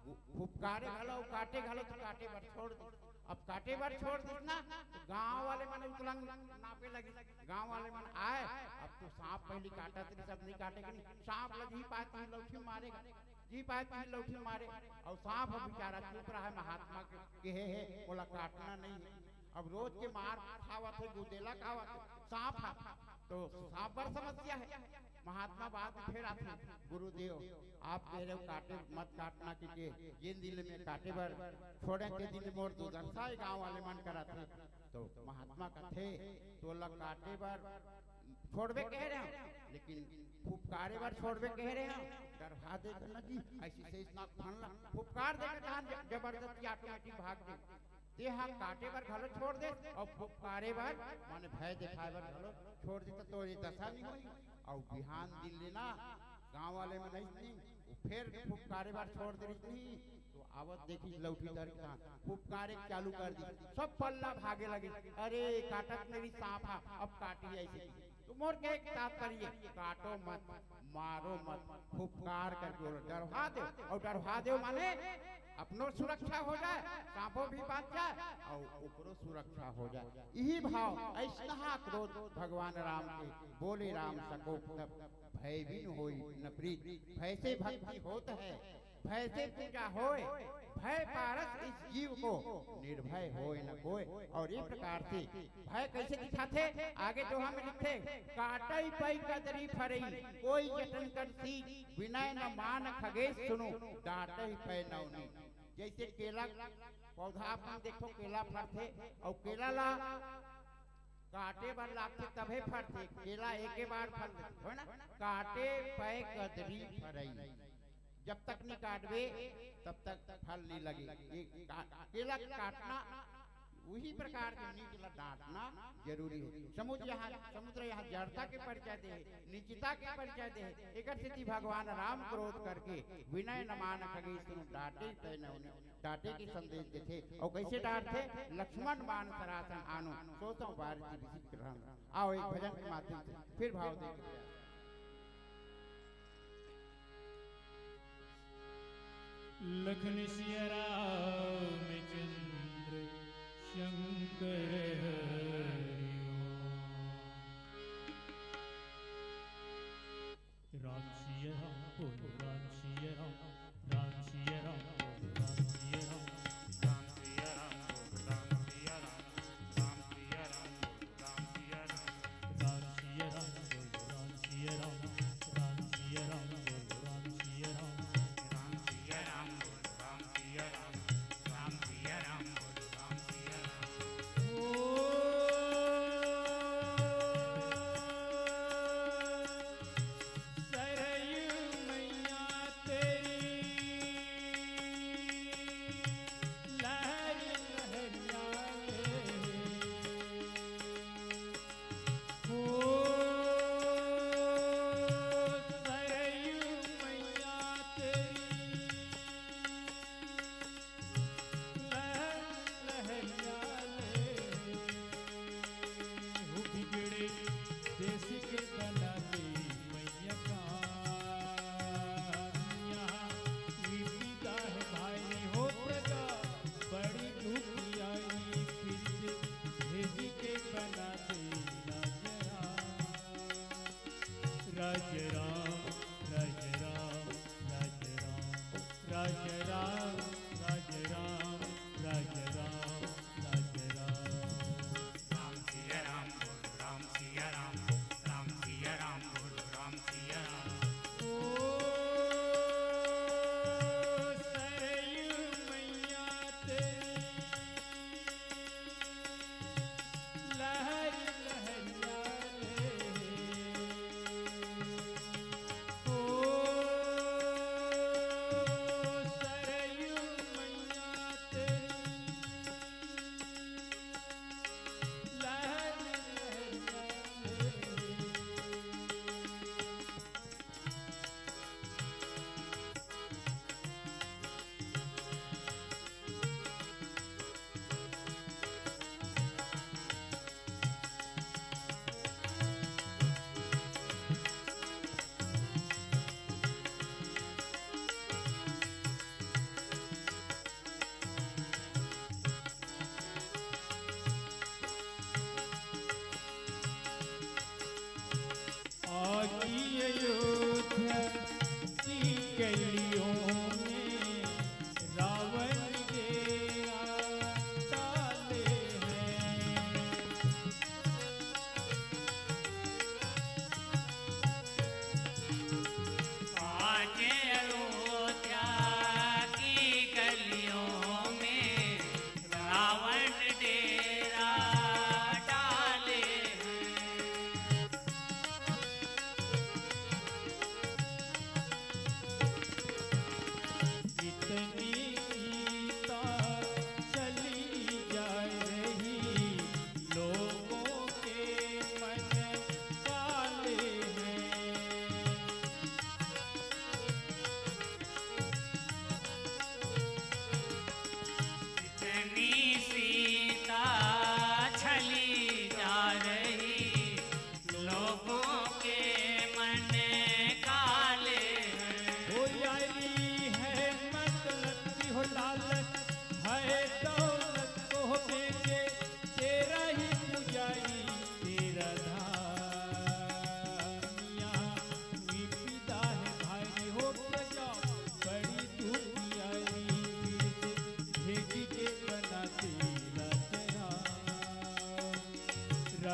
फुफकारे घलो, काटे घलो, तो काटे बर छोड़ दे। अब काटे बर छोड़ दिस ना, तो गांव वाले मन उतलंग नापे लगिस। गांव वाले मन आए, "अब तो सांप पहिली काटत रहिस, अब नहीं काटे के नहीं, सांप ल जिही पाए तिही लौठी मारेगा।" जिही पाए तिही लौठी मारे, अउ सांप ह बेचारा चुप रहा हे, महात्मा के कहे हे, "मोला काटना नहीं हे।" अब रोज के मार खावत हे, गुदेला खावत हे सांप ह, तो सांप बर समस्या हे। महात्मा बाद में फेर आथे, "गुरुदेव, आप कहे रहे हो काटे मत काटना, कि के जेन दिन ले मैं काटे बर छोड़े, ते दिन ले मोर दुर्दशा हे, गांव वाले मन करत हे।" तो महात्मा कथे, "तोला काटे बर छोड़बे कहे रहे हंव, लेकिन फुफकारे बर छोड़बे कहे रहे हंव, डरवा दे त न जी, अइसे से इतना फन ला फुफकार दे के तहान ज-, जबरदस्ती automatic भाग दे। तेहा काटे बर घलो छोड़ दे अउ फुफकारे बर, माने भय देखाए बर घलो छोड़ दे, त तोर ये दशा नहीं होही। अउ बिहान दिन ले ना गांव वाले मन अइसने, वो फेर फुफकारे बर छोड़ दे रहिस नहीं, तो आवत देखिस लौठी धर के तहां फुफकारे चालू कर दिस, सब पल्ला भागे लगे। अरे काटत नहीं रहिस सांप हा, अब काटही अइसे कहिस। तो मोर कहे के तात्पर्य, काटो मत, मारो मत, फुफकार करके ओला डरवा देव, अउ डरवा देव माने अपनो सुरक्षा हो जाए, सांपो भी बांच जाए अउ ओकरो सुरक्षा हो जाए। इही भाव, अइसनहा क्रोध भगवान राम के, बोले राम सकोप तप, भय बिन होई न प्रीत, भय से भक्ति होत है, भय से पूजा होय, भय पारस इस जीव को, निर्भय होय न कोय। अउ ये प्रकार से भय कइसे दिखाथे? आगे दोहा में लिखथे, काटइ पय कदरी फरई, कोई जतन कर सीज, विनय न मान खगेश सुनु, डांटइ पय नवनीत। जइसे केला पौधा आप मन देखथव, केला फरथे अउ केला ला काटे बर लागथे तभे फरथे, केला एके बार फर देथे, होय ना? काटे पय कदरी फरई, जब तक नहीं काटबे तब तक फल नहीं लगे। ये का-, केला काटना उही प्रकार के नीच ला डांटना जरूरी हे। समुद्र यहाँ, समुद्र यहाँ जड़ता के परिचय दे हे, नीचता के परिचय दे हे। एकर सेती भगवान राम क्रोध करके विनय न मान खगेश सुनु, डांटइ पय नवनीत, डांटे के संदेश देथे। अउ कइसे डांटथे? लक्ष्मण मान सरासन आनो, सो सौं बारिति बिसिख रहन। आओ एक भजन के माध्यम से फिर भाव देके प्रयास। लखन सिया रामचंद्र शंकर हरि ओम। राम सिया राम बोलो, राम सिया राम, राम सिया राम बोलो, राम सिया राम। राम सिया राम बोलो, राम सिया राम, राम सिया राम बोलो, राम सिया राम। राम सिया राम बोलो, राम सिया राम, राम सिया राम बोलो, राम सिया राम। राम सिया राम बोलो, राम सिया राम, राम सिया राम बोलो, राम सिया राम। ओ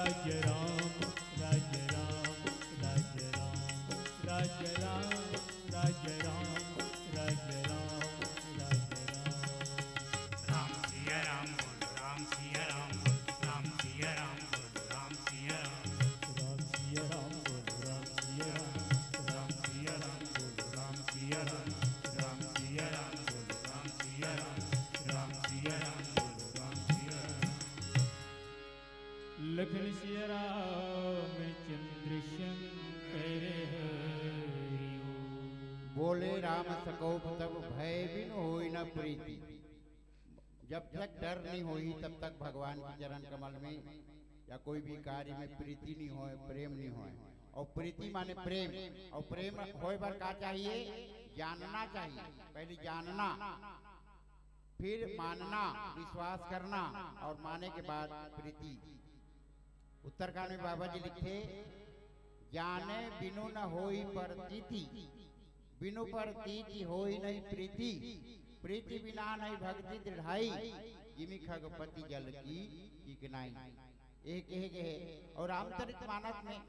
राज राम, राज राम, राज राम, राज राम, राज राम, राज राम, राज राम। राम सिया राम बोलो, राम सिया राम बोलो, राम सिया राम बोलो, राम सिया राम। राम सिया राम बोलो, राम सिया राम, राम सिया राम बोलो, राम सिया राम, राम सिया राम बोलो, राम सिया राम, राम सिया राम बोलो, राम सिया राम। लखन सिया रामचंद्र शंकर हरि ओम। बोले राम सकोप तब भय बिनु होई न प्रीति। जब तक डर नहीं होही, तब तक भगवान के चरण कमल में या कोई भी कार्य में प्रीति नहीं होय, प्रेम नहीं होय। और प्रीति माने प्रेम, और प्रेम होय बर का चाहिए? जानना चाहिए। पहले जानना, फिर मानना, विश्वास करना, और माने के बाद प्रीति। उत्तरकांड में बाबा जी लिखथे, "जाने बिनु न होई परतीति, बिनु परतीति होई नहीं प्रीति, प्रीति बिना नहीं भक्ति दृढ़ाई, जिमि खगपति जल की चिकनाई।" ये कहे गए हे। और रामचरित मानस में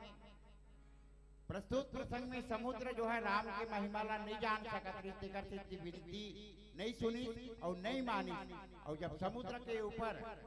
प्रस्तुत प्रसंग में समुद्र जो है राम के महिमा ला नहीं जान सकत रहिस, तेकर सेती विनती नहीं सुनिस और नहीं मानिस। और जब समुद्र के ऊपर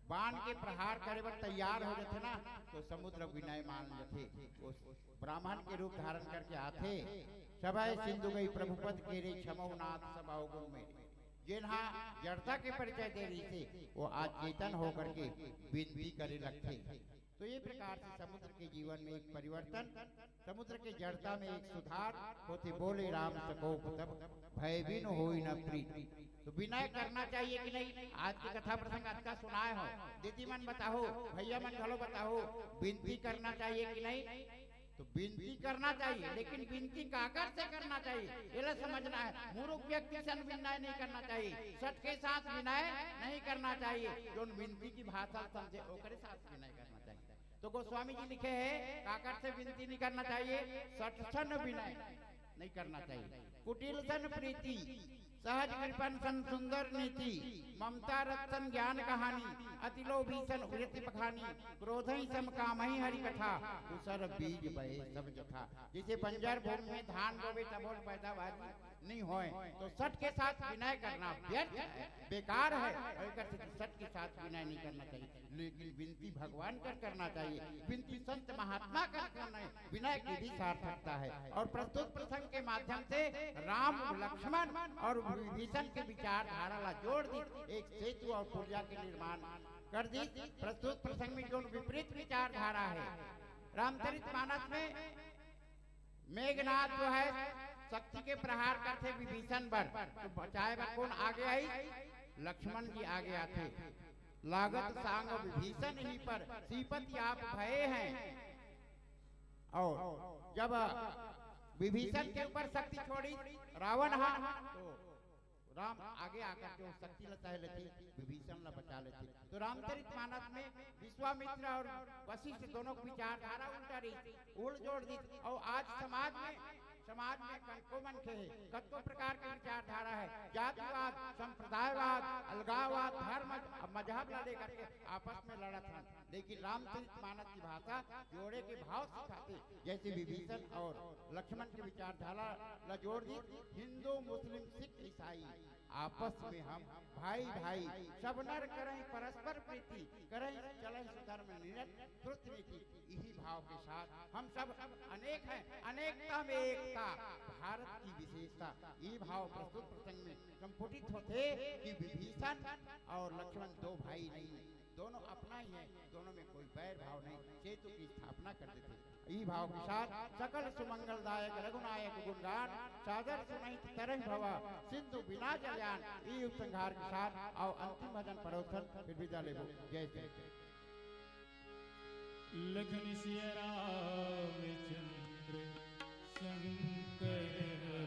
बाण के प्रहार करे बर तैयार हो जाथे ना, तो समुद्र विनय मान जाथे। वो ब्राह्मण के रूप धारण करके आथे, "सभय सिंधु गई प्रभुपद केरे, क्षमौ नाथ सब अवगुण मेरे।" जेन हा जड़ता के परिचय दे रहिस हे, वो आज चेतन होकर के विनती करे लगथे। तो ये प्रकार से समुद्र के जीवन में एक परिवर्तन, समुद्र के जड़ता में एक सुधार होथे। बोले राम सकोप तब भय बिनु होई न प्रीति। तो विनय करना चाहिए कि नहीं? आज की कथा प्रसंग अतका सुनाए हो, दीदी मन बताओ, भैया मन घलो बताओ, विनती करना चाहिए कि नहीं? तो विनती करना चाहिए, लेकिन विनती काकर से करना चाहिए, एला समझना है। मूर्ख व्यक्ति सन विनय नहीं करना चाहिए, सठ के साथ विनय नहीं करना चाहिए। जोन विनती की भाषा समझे, ओकरे साथ विनय करना चाहिए। तो गोस्वामी जी लिखे हैं, काकर से विनती नहीं करना चाहिए, सठ सन विनय नहीं करना चाहिए। कुटिल सन प्रीति, सहज कृपण सन सुंदर नीति, ममता रत सन ज्ञान कहानी, अति लोभी सन उरति बखानी, क्रोधहि सम कामहि हरि कथा, कुसर बीज बहे सब जथा। जैसे बंजर भूमि में धान बोबे तभो ले पैदावारी नहीं होय, तो सठ के साथ विनय करना व्यर्थ है, बेकार है। और एकर से सठ के साथ विनय नहीं करना चाहिए, लेकिन विनती भगवान कर करना चाहिए, विनती संत महात्मा कर करना है, विनय की भी सार्थकता है। और प्रस्तुत प्रसंग के माध्यम से राम, लक्ष्मण और विभीषण के विचारधारा ला जोड़ दी, एक सेतु और पुलिया के निर्माण कर दी। प्रस्तुत प्रसंग में जो विपरीत विचारधारा है, रामचरित मानस में मेघनाथ जो है शक्ति के प्रहार करथे विभीषण बर, तो बचाए बर कौन आगे आई? लक्ष्मण जी आगे आथे। लागत सांग विभीषण ही पर, श्रीपति आप भये हैं। और जब विभीषण के ऊपर शक्ति छोड़ी रावण हा, तो राम आगे आकर के वो शक्ति ला सह लेथे, विभीषण ला बचा लेथे। तो रामचरित मानस में विश्वामित्र और वशिष्ठ दोनों की विचारधारा उल्टा रही, उड़ जोड़ दी। और आज समाज में, समाज में कतको मनखे हे, कतको प्रकार के विचारधारा है, जातिवाद, संप्रदायवाद, अलगाववाद, धर्म, मजहब ला लेकर के आपस में लड़त हैं। लेकिन रामचरित मानस की भाषा जोड़े के भाव सिखाथे, जैसे विभीषण और लक्ष्मण की विचारधारा ला जोड़ दी। हिंदू, मुस्लिम, सिख, ईसाई, आपस में हम भाई भाई, सब नर करहीं परस्पर प्रीति, करहीं चलहीं सुधर्म निरत द्रुत नीति। यही भाव के साथ हम सब अनेक हैं, अनेकता में एकता, भारत की विशेषता, ये भाव प्रस्तुत प्रसंग में संपुटित होथे कि विभीषण और लक्ष्मण दो भाई नहीं, दोनों अपना ही है, दोनों में कोई बैर भाव नहीं, सेतु की स्थापना कर देथे। ई भाव के साथ सकल सुमंगलदायक रघुनायक गुणगान, सादर सुनहित तरहि भव सिंधु बिना जलयान, ई उपसंहार के साथ अउ अंतिम भजन परोसन फिर विदा लेबो। जय श्री कृष्ण। लखन सिया रामचंद्र शंकर हरि ओम।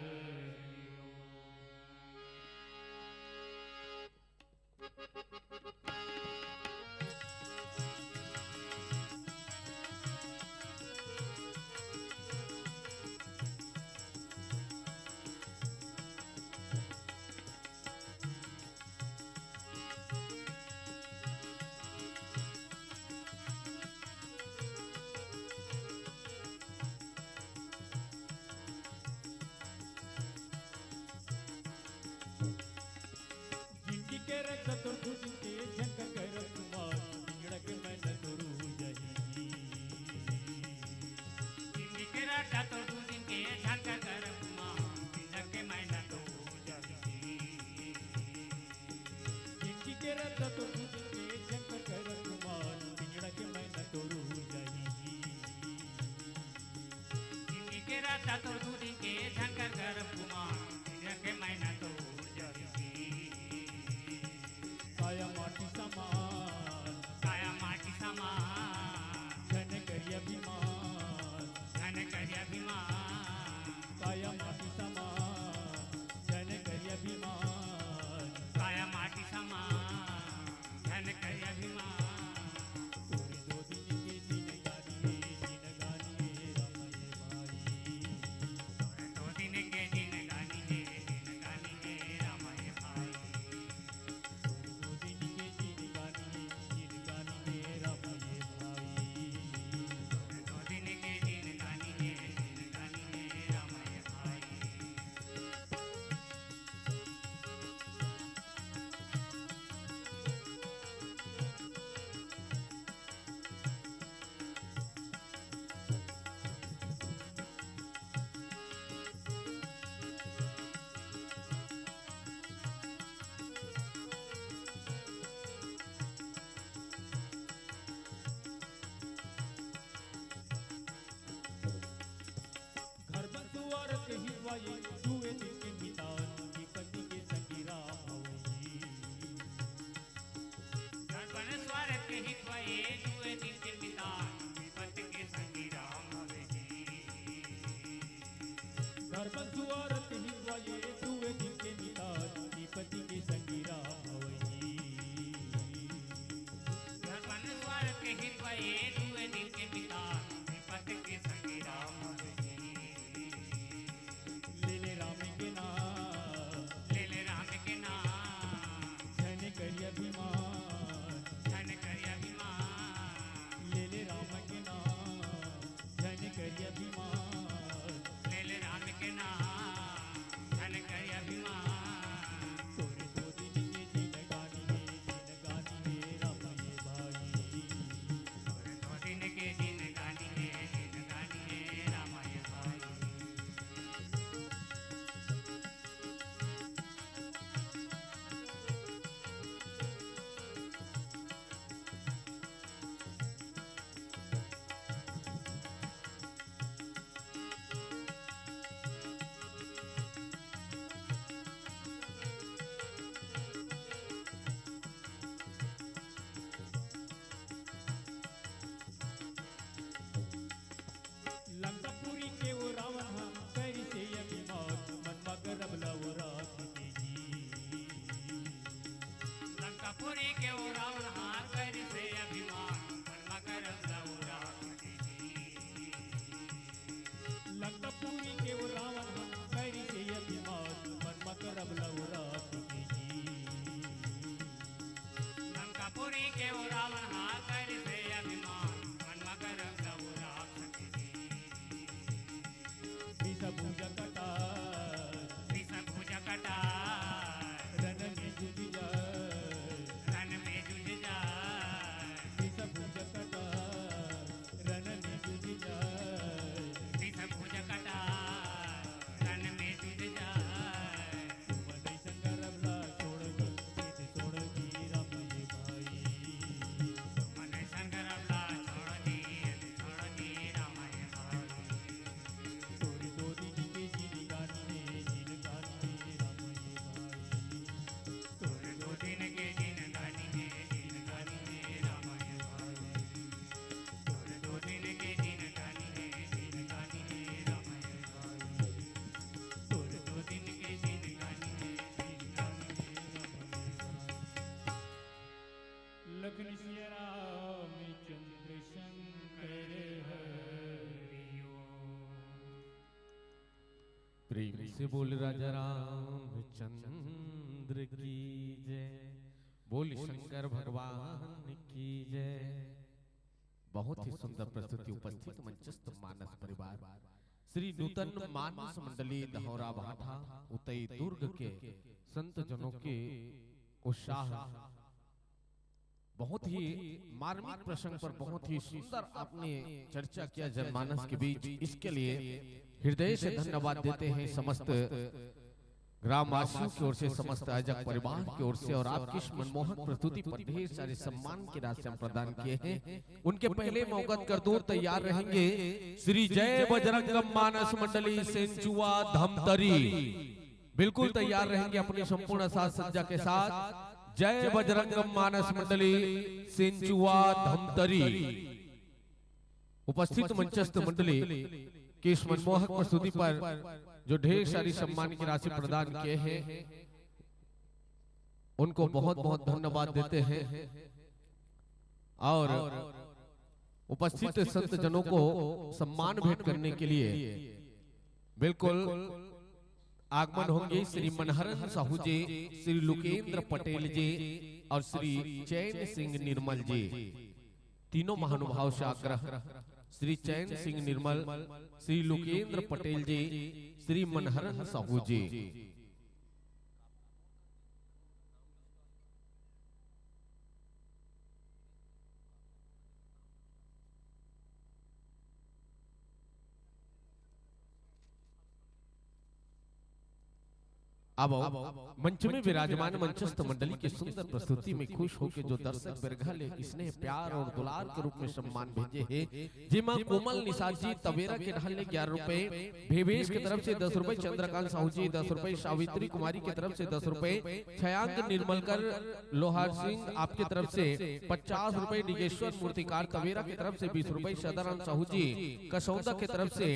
तोर दू दिन के झन कर गरब गुमान, के मैना तोर जरिसी। काया माटी समान, काया माटी समान, झन करिया अभिमान, झन करिया अभिमान। काया माटी समान, झन करिया अभिमान, काया माटी समान, झन करिया अभिमान। तोरे दो दिन के जिनगानी हे, जिनगानी हे राम हे भाई। तोरे दो दिन के जिनगानी हे, जिनगानी हे राम हे भाई। तोरे दो दिन के जिनगानी हे, जिनगानी हे राम हे भाई। तोरे दो दिन के जिनगानी हे, जिनगानी हे राम हे भाई। घर बंसुआर के हिरवाई, दुए दिन के मितान, विपत्ति के संगी राम हवही। घर बंसुआर के हिरवाई, दुए दिन के मितान, विपत्ति के संगी राम हवही। घर बंसुआर के हिरवाई, दुए दिन के मितान, विपत्ति के संगी राम हवही। घर बंसुआर के हिरवाई, दुए दिन के मितान, विपत्ति के संगी राम हवही। ले ले राम के नाम, ले ले राम के नाम, झन करिया अभिमान, झन करिया अभिमान। ले ले राम के नाम, झन करिया अभिमान, ले ले राम के नाम, झन करिया अभिमान। तोरे दो दिन के जिनगानी हे, जिनगानी हे राम हे भाई। तोरे दो दिन के जिनगानी हे, जिनगानी हे राम हे भाई। लंकापुरी के ओ रावण हा करिसे अभिमान, मन म गरब ला ओ राख के जी। लंकापुरी के ओ रावण हा करिसे अभिमान, मन म गरब ला ओ राख के जी। लंकापुरी के ओ रावण हा करिसे अभिमान, मन म गरब ला ओ राख के जी। लंकापुरी के ओ रावण हा करिसे अभिमान, मन म गरब ला ओ राख के जी। वृषभुज कटार, वृषभुज कटार, रण में जुझ जाय, रण में जुझ जाय। वृषभुज कटार, रण में जुझ जाय। वृषभुज कटार, रण में जुझ जाय। सुमन संग रबला छोड़ दी, ये छोड़ दी राम ये भाई। सुमन संग रबला छोड़ दी, ये छोड़ दी राम ये भाई। तोरे दो दिन के जिनगानी हे, जिनगानी हे राम ये भाई। तोरे दो दिन के जिनगानी हे, जिनगानी हे राम ये भाई। तोरे दो दिन के जिनगानी हे, जिनगानी हे राम ये भाई। तोरे दो दिन के जिनगानी हे, जिनगानी हे राम ये भाई। लखन सिया रामचंद्र शंकर हरिओ। प्रेम से बोल राजा रामचंद्र की जय, बोल शंकर भगवान की जय। बहुत ही सुंदर प्रस्तुति उपस्थित मंचस्थ मानस परिवार श्री नूतन मानस मंडली दहौरा भाठा उतई दुर्ग के संत जनों के उत्साह बहुत ही मार्मिक प्रसंग पर बहुत ही सुंदर आपने चर्चा किया जनमानस के बीच। इसके लिए हृदय से धन्यवाद देते हैं समस्त ग्रामवासियों की ओर से, समस्त आयोजक परिवार की ओर से और आपकी इस मनमोहक प्रस्तुति पर ढेर सारे सम्मान की राशियां प्रदान किए हैं। उनके पहले मैं अवगत कर दूं, तैयार रहेंगे श्री जय बजरंगम मानस मंडली सेंचुआ धमतरी, बिल्कुल तैयार रहेंगे अपनी संपूर्ण साज सज्जा के साथ। जय बजरंगम मानस मंडली सेंचुआ धमतरी। उपस्थित मंचस्थ मंडली की इस मनमोहक प्रस्तुति पर जो ढेर सारी सम्मान की राशि प्रदान किए हैं, उनको बहुत बहुत धन्यवाद देते हैं और उपस्थित संत जनों को सम्मान भेंट करने के लिए बिल्कुल आगमन होंगे श्री मनहरन साहू जी, श्री लुकेंद्र पटेल जी और श्री चैन सिंह निर्मल जी। तीनों महानुभाव से आग्रह, श्री चैन सिंह निर्मल, श्री लुकेंद्र पटेल जी, श्री मनहरन साहू जी। अब मंच में विराजमान मंचस्थ मंडली की सुंदर प्रस्तुति में खुश होकर जो दर्शक बिरघा ले स्नेह, प्यार और दुलार के रूप में सम्मान भेजे हे, जेमा कोमल निषाद जी तवेरा के ढाल ले ग्यारह रुपए, भेवेश की तरफ से दस रुपए, चंद्रकांत साहू जी दस रुपए, सावित्री कुमारी की तरफ से दस रुपए, छयांक निर्मलकर लोहार सिंह आपकी तरफ से पचास रुपए, डिगेश्वर मूर्तिकार तवेरा की तरफ से बीस रुपए, सदाराम साहू जी कसौदा की तरफ से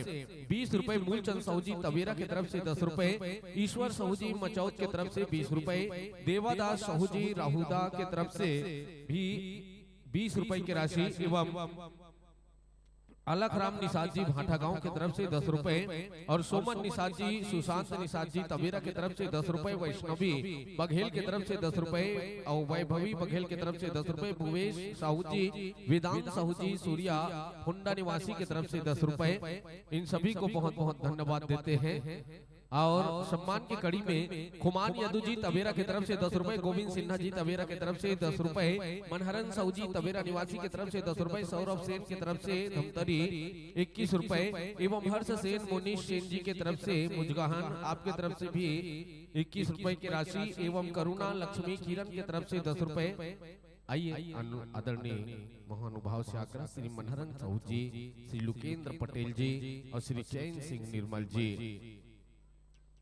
बीस रुपए, मूलचंद साहू जी तवेरा की तरफ से दस रुपए, ईश्वर साहू जी मचौद की तरफ से बीस रुपए, देवादास साहू जी राहुदा की तरफ से भी बीस रुपए की राशि एवं अलख राम निषाद जी भाटा गांव की तरफ से दस रुपए और सोमन निषाद जी, सुशांत निषाद जी तवेरा की तरफ से दस रुपए, वैष्णवी बघेल की तरफ से दस रुपए और वैभवी बघेल की तरफ से दस रुपए, भुवेश साहू जी, वेदांत साहू जी सूर्या हुंडा निवासी की तरफ से दस रुपए। इन सभी को बहुत बहुत धन्यवाद देते हैं। और सम्मान की कड़ी में खुमान यदु जी तवेरा की तरफ से दस रुपए, गोविंद सिन्हा जी तवेरा की तरफ से दस रुपए, मनहरन साहू जी तवेरा निवासी की तरफ से दस रुपए, सौरभ सेन की तरफ से धमतरी इक्कीस रुपए एवं हर्ष सेन, मोनीश सेन जी की तरफ से मुजगहन आपकी तरफ से भी इक्कीस रुपए की राशि एवं करुणा लक्ष्मी किरण की तरफ से दस रुपए। आइए अनु-, आदरणीय महानुभाव से आग्रह, श्री मनहरन साहू जी, श्री लुकेंद्र पटेल जी और श्री चैन सिंह निर्मल जी।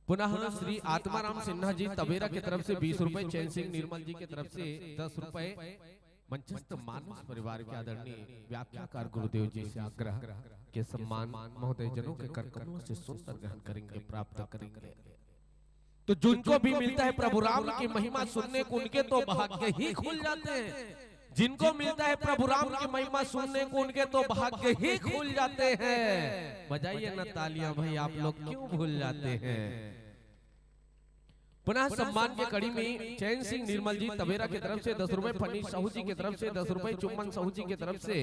पुनः श्री आत्माराम सिन्हा जी तवेरा की तरफ से बीस रुपए, चैन सिंह निर्मल जी की तरफ से दस रुपए। मंचस्थ मानस परिवार के आदरणीय व्याख्याकार गुरुदेव जी से आग्रह के सम्मान महोदय जनों के कर कमलों से सुंदर ग्रहण करेंगे, प्राप्त करेंगे। तो जिनको भी मिलता है प्रभु राम की महिमा सुनने को, उनके तो भाग्य ही खुल जाते हैं। जिनको मिलता है प्रभु राम की महिमा सुनने को, उनके तो भाग्य ही खुल जाते हैं। बजाइए ना तालियां भाई, आप लोग क्यों भूल जाते हैं? पुनः सम्मान के कड़ी में चैन सिंह निर्मल जी तवेरा की तरफ से दस रुपए, फनी साहू जी की तरफ से दस रुपए, चुम्मन साहू जी की तरफ से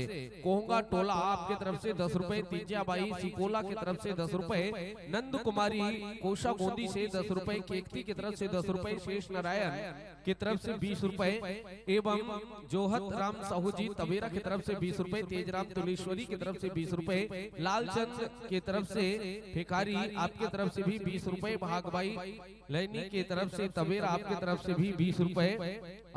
कोहंगा टोला आपके तरफ से दस रुपए, तीजा बाई सिकोला की तरफ से दस रुपए, नंद कुमारी कोषा गोंदी से दस रुपए, केकती की तरफ से दस रुपए, शेष नारायण की तरफ से बीस रुपए एवं जोहत राम साहू जी तवेरा की तरफ से बीस रुपए, तेजराम तुलेश्वरी की तरफ से बीस रुपए, लालचंद की तरफ से भिखारी आपकी तरफ से भी बीस रुपए, भागबाई लैनी की तरफ से तवेरा आपकी तरफ से भी बीस रुपए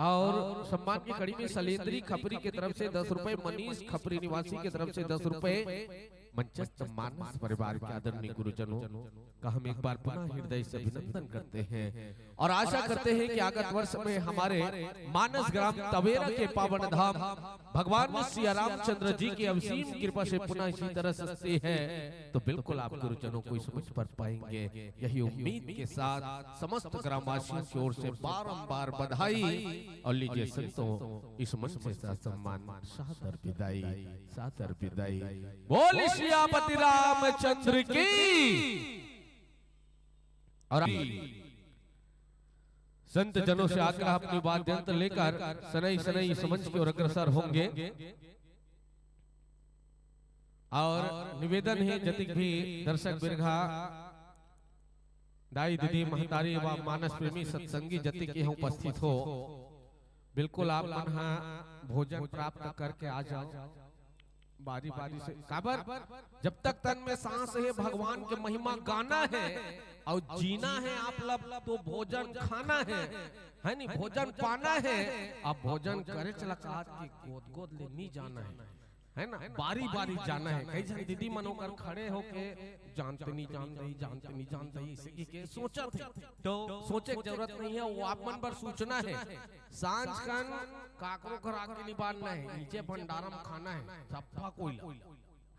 और सम्मान की कड़ी में सलेंद्री खपरी की तरफ से दस रुपए, मनीष खपरी निवासी की तरफ से दस रुपए। मंचस्थ मानस परिवार के आदरणीय गुरुजनों का हम एक बार पुनः हृदय से अभिनंदन करते हैं और आशा करते हैं कि आगत वर्ष में हमारे मानस ग्राम तवेरा के पावन धाम भगवान सिया रामचंद्र जी की असीम कृपा से पुनः इसी तरह सजती है तो बिल्कुल आप गुरुजनों को इस मंच पर पाएंगे। यही उम्मीद के साथ समस्त ग्रामवासियों की ओर से बारंबार बधाई और लीजिए संतों, इस मंच से ससम्मान सादर विदाई, सादर विदाई। बोल सियापति रामचंद्र की। और संत जनों से आग्रह, अपनी वाद्य यंत्र लेकर सनई सनई इस मंच की ओर अग्रसर होंगे। और निवेदन है, जतिक भी दर्शक बिरघा, दाई दीदी, महतारी व मानस प्रेमी सत्संगी जतिक यहाँ उपस्थित हो, बिल्कुल आप मन हा भोजन प्राप्त करके आ जाओ। बारी बारी से काबर, जब तक तन में सांस हे, भगवान के महिमा गाना हे, अउ जीना हे आप ला तो भोजन खाना हे, हे नी, भोजन पाना हे। अब भोजन करे चला काज के गोद गोद ले नी जाना हे, हे ना, बारी बारी जाना हे। कई झन दीदी मन ओकर खड़े होके जानत नी जानत ही, जानत नी जानत ही, इसे की के सोचत हे। तो सोचे के जरूरत नहीं हे, वो आप मन बर सूचना हे। सांझ कन काकरो घर आके निबारना हे, नीचे भंडारा म खाना हे, सब्बा कोई ला,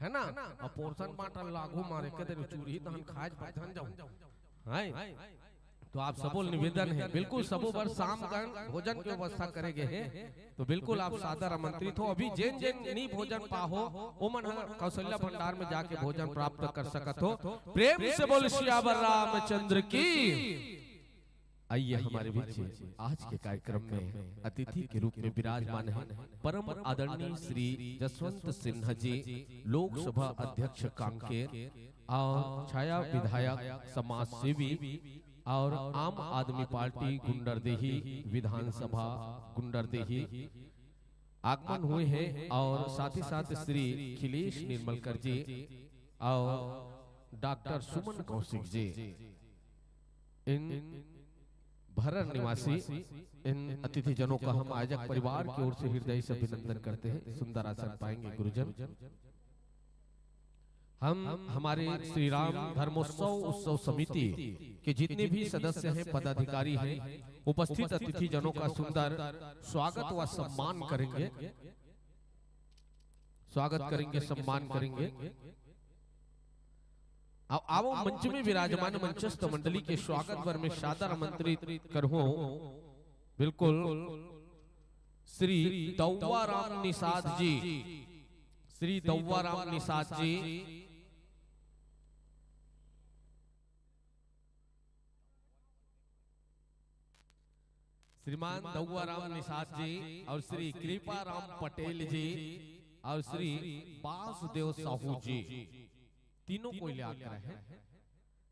हे ना? अब पोर्शन बांटल लागू मारे के देर चूरही तहन खाए पथन जाऊ, हे? तो आप सबो ल निवेदन हे, बिल्कुल सबो बर शाम कन भोजन के व्यवस्था करे गे हे। तो बिल्कुल आप सादर आमंत्रित हो। अभी जेन जेन नी भोजन पाहो, ओमन ह कौशल्या भंडार में जाके भोजन प्राप्त कर सकत हो। प्रेम से बोल सियावर रामचंद्र की। आइए, हमारे बीच आज के कार्यक्रम में अतिथि के रूप में विराजमान है परम आदरणीय श्री जसवंत सिन्हा जी, लोकसभा अध्यक्ष कांकेर और छाया विधायक, समाज सेवी और आम आदमी पार्टी गुंडरदेही विधानसभा गुंडरदेही आगमन हुए हैं और साथ ही साथ श्री खिलेश निर्मलकर जी और doctor Suman Kaushik ji, in भरर निवासी इन अतिथि जनों का हम आयोजक परिवार की ओर से हृदय से अभिनंदन करते हैं। सुंदर आसन पाएंगे गुरुजन। हम हमारे श्री राम धर्मोत्सव उत्सव समिति के जितने भी सदस्य हैं, पदाधिकारी हैं, उपस्थित अतिथि जनों का सुंदर स्वागत व सम्मान करेंगे, स्वागत करेंगे, सम्मान करेंगे। अब आवो मंच में विराजमान मंचस्थ मंडली के स्वागत बर में सादर आमंत्रित करहूं। बिल्कुल, श्री दौवा राम निषाद जी, श्री दौवा राम निषाद जी, श्रीमान दौवा राम निषाद जी और श्री कृपा राम पटेल जी और श्री बासुदेव साहू जी, तीनों को ले आकर है।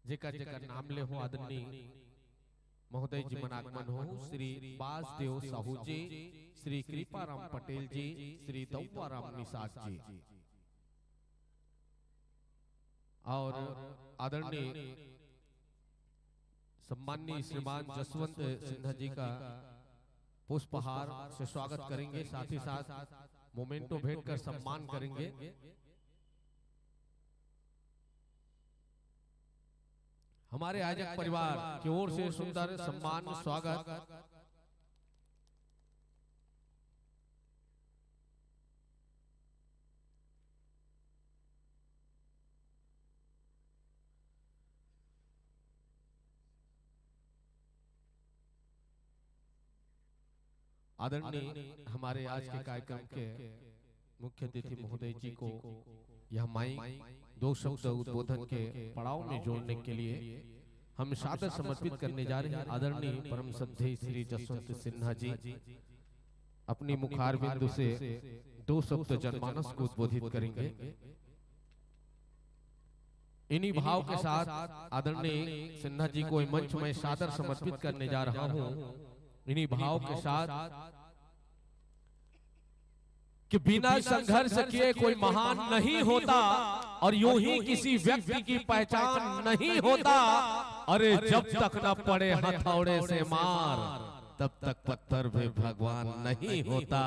जेकर जेकर नाम ले हो आदरणीय महोदय जी मन आगमन हो, श्री बासुदेव साहू जी, श्री कृपा राम पटेल जी, श्री दौवा राम निषाद जी और आदरणीय सम्माननीय श्रीमान जसवंत सिन्हा जी का पुष्पहार से स्वागत करेंगे, साथ ही साथ मोमेंटो भेंट कर सम्मान करेंगे। हमारे आयोजक परिवार की ओर से सुंदर सम्मान स्वागत। आदरणीय हमारे आज के कार्यक्रम के मुख्य अतिथि महोदय जी को यह माइक दो शब्द उद्बोधन के पड़ाव में जोड़ने के लिए हम सादर समर्पित करने जा रहे हैं। आदरणीय परम श्रद्धेय श्री जसवंत सिन्हा जी अपनी मुखारबिंदु से दो शब्द जनमानस को उद्बोधित करेंगे। इन्हीं भाव के साथ आदरणीय सिन्हा जी को ये मंच में सादर समर्पित करने जा रहा हूं। इन्हीं भाव के साथ कि बिना संघर्ष किए कोई महान नहीं होता और यूं ही किसी व्यक्ति की पहचान नहीं होता। अरे, जब तक न पड़े हथौड़े से मार, तब तक पत्थर भी भगवान नहीं होता।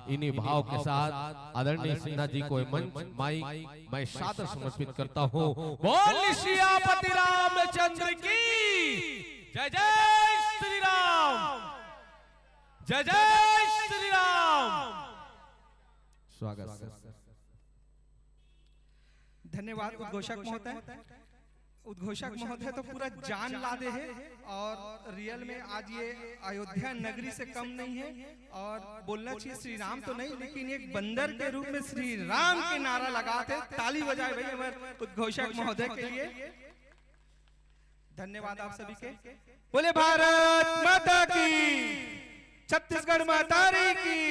इन्हीं भाव के साथ आदरणीय सिन्हा जी को मंच माइक मैं सादर समर्पित करता हूं। बोल सियापति रामचंद्र की जय, जय श्री राम, जय जय श्री राम। स्वागत सर। धन्यवाद उद्घोषक महोदय। उद्घोषक महोदय तो पूरा जान ला दे है और रियल में आज ये अयोध्या नगरी से कम नहीं है और बोलना चाहिए श्री राम तो नहीं, लेकिन एक बंदर के रूप में श्री राम के नारा लगात हे। ताली बजाए भाई हमारे उद्घोषक महोदय के लिए। धन्यवाद आप सभी के। बोले भारत माता की, छत्तीसगढ़ महतारी की,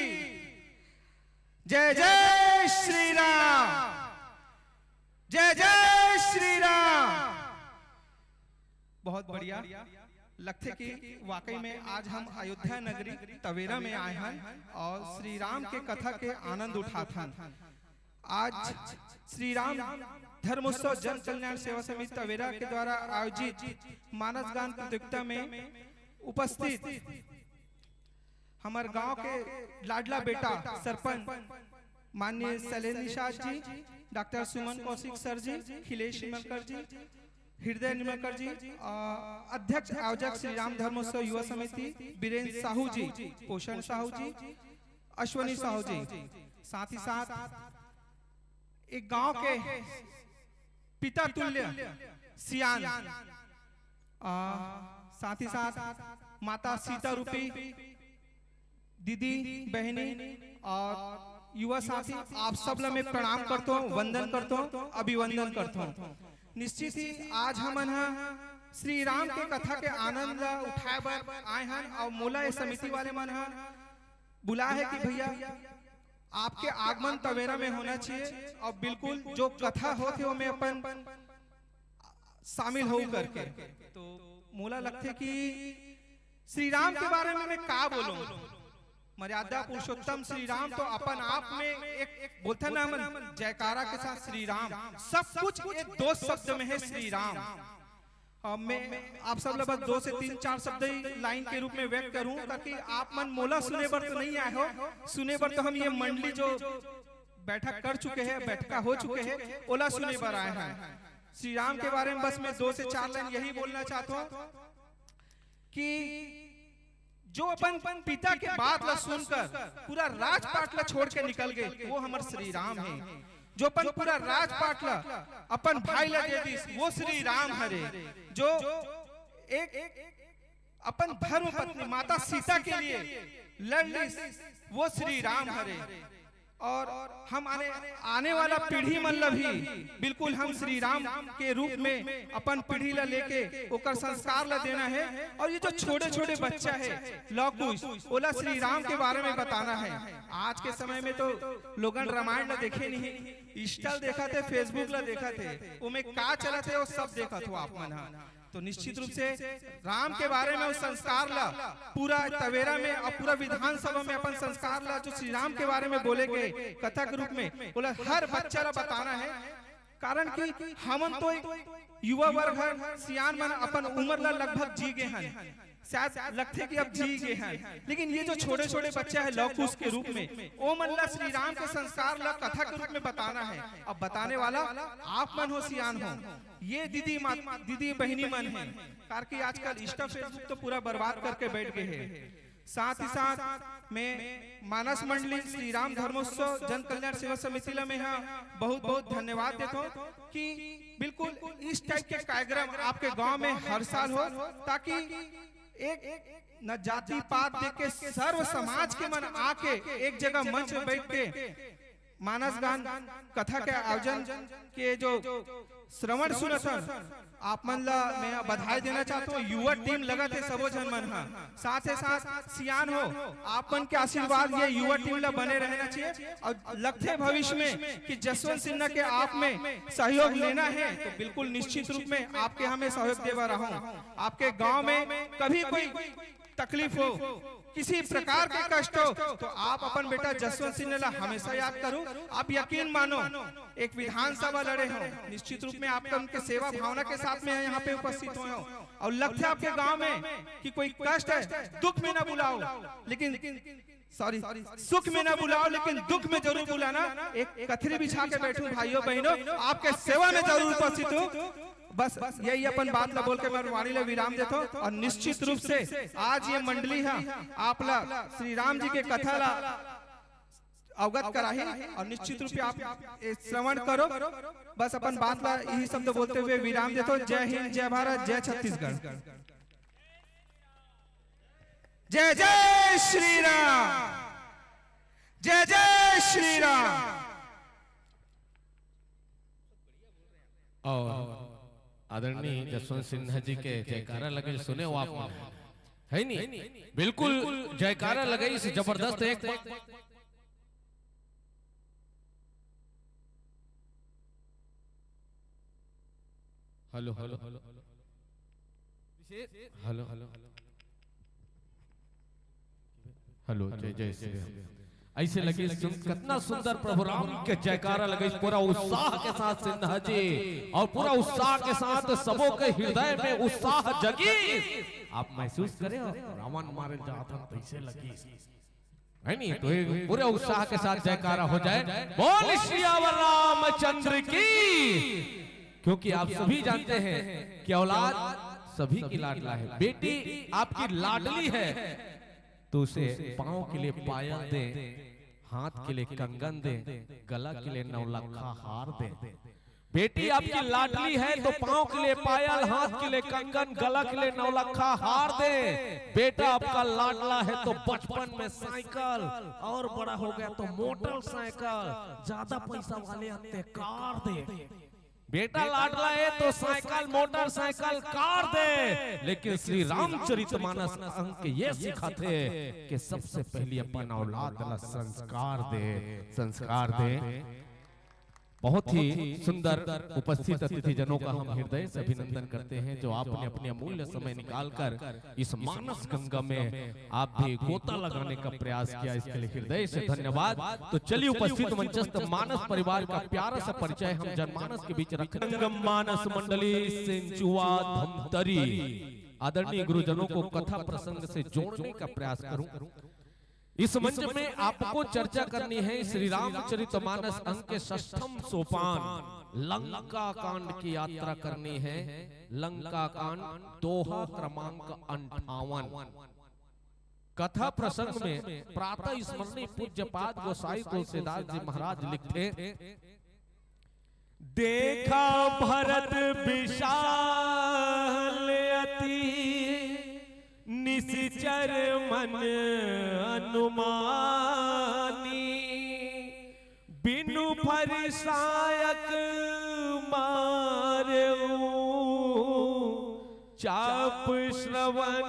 जय जय श्री राम, जय जय श्री राम। बहुत बढ़िया। लगथे कि वाकई में आज हम अयोध्या नगरी तवेरा में आए हन और श्री राम के कथा के आनंद उठात हन। आज श्री राम धर्मोत्सव जन कल्याण सेवा समिति तवेरा के द्वारा आयोजित मानस गान प्रतियोगिता में उपस्थित हमर गांव के लाडला बेटा सरपंच माननीय शैलेंद्र निषाद जी, डॉक्टर सुमन कौशिक सर जी, खिलेश निमलकर जी, हृदय निमलकर जी, अ, अध्यक्ष आयोजक श्री राम धर्मोत्सव युवा समिति बीरेंद्र साहू जी, पोषण साहू जी, अश्वनी साहू जी, साथ ही साथ एक गांव के पिता तुल्य सियान, आ, साथ ही साथ माता सीता रूपी दीदी, बहिनी और युवा साथी, आप सब ला मैं प्रणाम करथों, वंदन करथों, अभिवंदन करथों। निश्चित ही आज हमन ह श्री राम के कथा के आनंद ला उठाए बर आए हन और मोला ये समिति वाले मन ह बुलाए हे कि भैया, आपके आगमन तवेरा में होना चाहिए और बिल्कुल जो कथा होत हे, ओमे अपन शामिल होऊ करके। तो मोला लगथे कि श्री राम के बारे में मैं का बोलूं, मर्यादा पुरुषोत्तम श्री राम तो अपन आप में एक, एक बोलथन ना हमन जयकारा के साथ श्री राम, सब कुछ ये दो शब्द में है श्री राम। अब मैं आप सब ला बस दो से तीन चार शब्द ही लाइन के रूप में व्यक्त करूं, ताकि आप मन मोला सुने बर तो नहीं आए हो, सुने बर तो हम ये मंडली जो बैठक कर चुके हैं, बैठका हो चुके हैं, ओला सुने बर आए हैं। श्री राम के बारे में बस मैं दो से चार लाइन यही बोलना चाहता हूं कि जो अपन पिता के बात ला सुनकर पूरा राजपाट ला छोड़ के निकल गए, वो हमर श्री राम है। जो अपन पूरा राजपाट ला अपन भाई ला दे दिस, वो श्री राम हरे। जो एक अपन धर्म पत्नी माता सीता के लिए लड़ लिस, वो श्री राम हरे। और हम आने, आने वाला पीढ़ी मन ला भी बिल्कुल हम श्री राम के रूप में अपन पीढ़ी ला लेके ओकर संस्कार ला देना है। और ये जो छोटे-छोटे बच्चा है लौकुश, ओला श्री राम के बारे में बताना है। आज के समय में तो लोगन रामायण ला देखे नहीं, इंस्टा ला देखत हे, Facebook ला देखत हे, ओमे का चलत हे, वो सब देखत हो आप मन ह। तो निश्चित रूप से राम के बारे में उस संस्कार ला पूरा तवेरा में और पूरा विधानसभा में अपन संस्कार ला जो श्री राम के बारे में बोले गए कथा के रूप में, ओला हर बच्चा ला बताना है। कारण कि हमन तो एक युवा वर्ग हन, सियान मन अपन उम्र ला लगभग जी गए हन, शायद लगथे कि अब जी गए हन, लेकिन ये जो छोटे-छोटे बच्चा है लौकुश के रूप में, ओ मन ला श्री राम के संस्कार ला कथा के रूप में बताना है। अब बताने वाला आप मन हो, सियान हो, ये दीदी मात-, दीदी बहिनी मन है, कारण कि आजकल Insta Facebook तो पूरा बर्बाद करके बैठ गए हैं। साथ ही साथ मैं मानस मंडली श्री राम धर्मोत्सव जन कल्याण सेवा समिति ला मैं हा बहुत बहुत धन्यवाद देता हूँ कि बिल्कुल इस टाइप के कार्यक्रम आपके गांव में हर साल हो, ताकि एक न जाति पात देख के सर्व समाज के मन आके एक जगह मंच में बैठ के मानस गान कथा के आयोजन के जो श्रवण सुनत हन, आप मन ला मैं बधाई देना चाहता हूँ। युवा टीम लगत हे सबो झन मन ह, साथ ही साथ सियान हो, आप मन के आशीर्वाद ये युवा टीम ला बने रहना चाहिए। और लगथे भविष्य में कि जसवंत सिन्हा के आप में सहयोग लेना है तो बिल्कुल निश्चित रूप में आपके हमें सहयोग दे बर रहूं। आपके गांव में कभी कोई तकलीफ हो, किसी प्रकार के कष्ट हो, तो आप अपन बेटा जसवंत सिन्हा ला हमेशा याद करो। आप यकीन मानो, एक विधानसभा लड़े हो, निश्चित रूप में आपका उनके सेवा भावना के साथ में यहाँ पे उपस्थित हुए हो। और लगता है आपके गांव में कि कोई कष्ट है, दुख में ना बुलाओ, लेकिन सॉरी, सुख में ना बुलाओ, लेकिन दुख में जरूर बुलाना। एक कथरी बिछा के बैठूं, भाइयों बहनों, आपके सेवा में जरूर उपस्थित हूँ। बस यही अपन बात ला बोल के मैं वाणी ला विराम देता हूँ। और निश्चित रूप से आज ये मंडली है, आप ला श्री राम जी के कथा ला अवगत कराही और निश्चित रूप से आप ये श्रवण करो। बस अपन बात ला यही शब्द बोलते हुए विराम देता हूँ। जय हिंद, जय भारत, जय छत्तीसगढ़। जय जय श्री राम, जय जय श्री राम। और आदरणीय जसवंत सिन्हा जी के जयकारा लगे सुने हो आप मन, है नी? बिल्कुल जयकारा लगे इस जबरदस्त एक। Hello, hello, hello, hello, hello, जय जय श्री राम। ऐसे लगे सुन, कितना सुंदर प्रभु राम के जयकारा लगे, पूरा उत्साह के साथ सिन्हा जी और पूरा उत्साह के साथ सबों के हृदय में उत्साह जगी। आप महसूस करे हो, रावण मारे जात हन, तैसे लगी है नहीं? तो एक पूरे उत्साह के साथ जयकारा हो जाए, बोल सियावर रामचंद्र की। क्योंकि आप सभी जानते हैं कि औलाद सभी की लाडला है। बेटी आपकी लाडली है, तो उसे पाँव के लिए पायल दें, हाथ के लिए कंगन दें, गला के लिए नौलखा हार दें। बेटी आपकी लाडली है, तो पाँव के लिए पायल, हाथ के लिए कंगन, गला के लिए नौलखा हार दें। बेटा आपका लाडला है, तो बचपन में साइकिल, और बड़ा हो गया तो मोटरसाइकिल, ज्यादा पैसा वाले आते कार दें। बेटा लाडला है तो साइकिल, मोटरसाइकिल, कार दें, लेकिन श्री रामचरित मानस अंक ये सिखाथे कि सबसे पहली अपन औलाद ला संस्कार दें, संस्कार दें। बहुत ही सुंदर। उपस्थित अतिथि जनों का हम हृदय से अभिनंदन करते हैं, जो आपने अपने अमूल्य समय निकालकर इस मानस गंगा में आप भी गोता लगाने का प्रयास किया, इसके लिए हृदय से धन्यवाद। तो चलिए, उपस्थित मंचस्थ मानस परिवार का प्यारा सा परिचय हम जनमानस के बीच रखें। संगम मानस मंडली सिंचुआ धमतरी, आदरणीय गुरुजनों को कथा प्रसंग से जोड़ने का प्रयास करूं। इस मंच में आपको चर्चा करनी है श्री रामचरित मानस अंक के षष्ठम सोपान लंका कांड की यात्रा करनी है। लंका कांड, दोहा क्रमांक अंठावन। कथा प्रसंग में प्रातः स्मरणीय पूज्यपाद गोसाई तुलसीदास जी महाराज लिखते, देखा भरत विशाल अति निशिचर मन अनुमानी, बिनु फर सायक मारऊ चाप श्रवण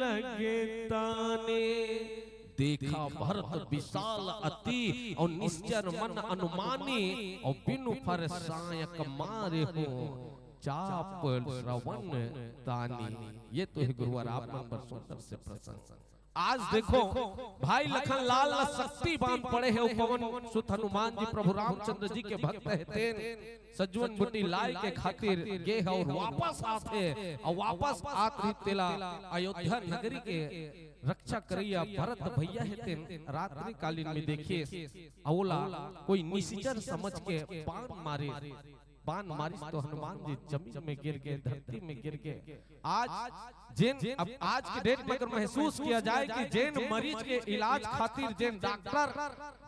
लगताने। देखा भरत विशाल अति और निश्चर मन अनुमानी, और बिनु फर सायक मारहु चाप श्रवण तानी। ये तो है गुरुवर आप मन बर सुंदर से प्रसंग। आज देखो, भाई लखन लाल ला शक्ति बांध पड़े हे, वो पवन सुत हनुमान जी प्रभु रामचंद्र जी के भक्त हे, तेन सज्जवन बूटी लाय के खातिर गे हे और वापस आथे, और वापस आत रही तेला अयोध्या नगरी के रक्षा करैया भरत भैया हे, तेन रात्रि कालीन में देखिस, अउ ओला कोई निशिचर समझ के बाण मारिस। बाण मारिस तो हनुमान जी जमीन में गिर गए, धरती में गिर गए। आज जेन, अब आज के डेट में अगर महसूस किया जाए कि जेन मरीज के इलाज खातिर जेन डॉक्टर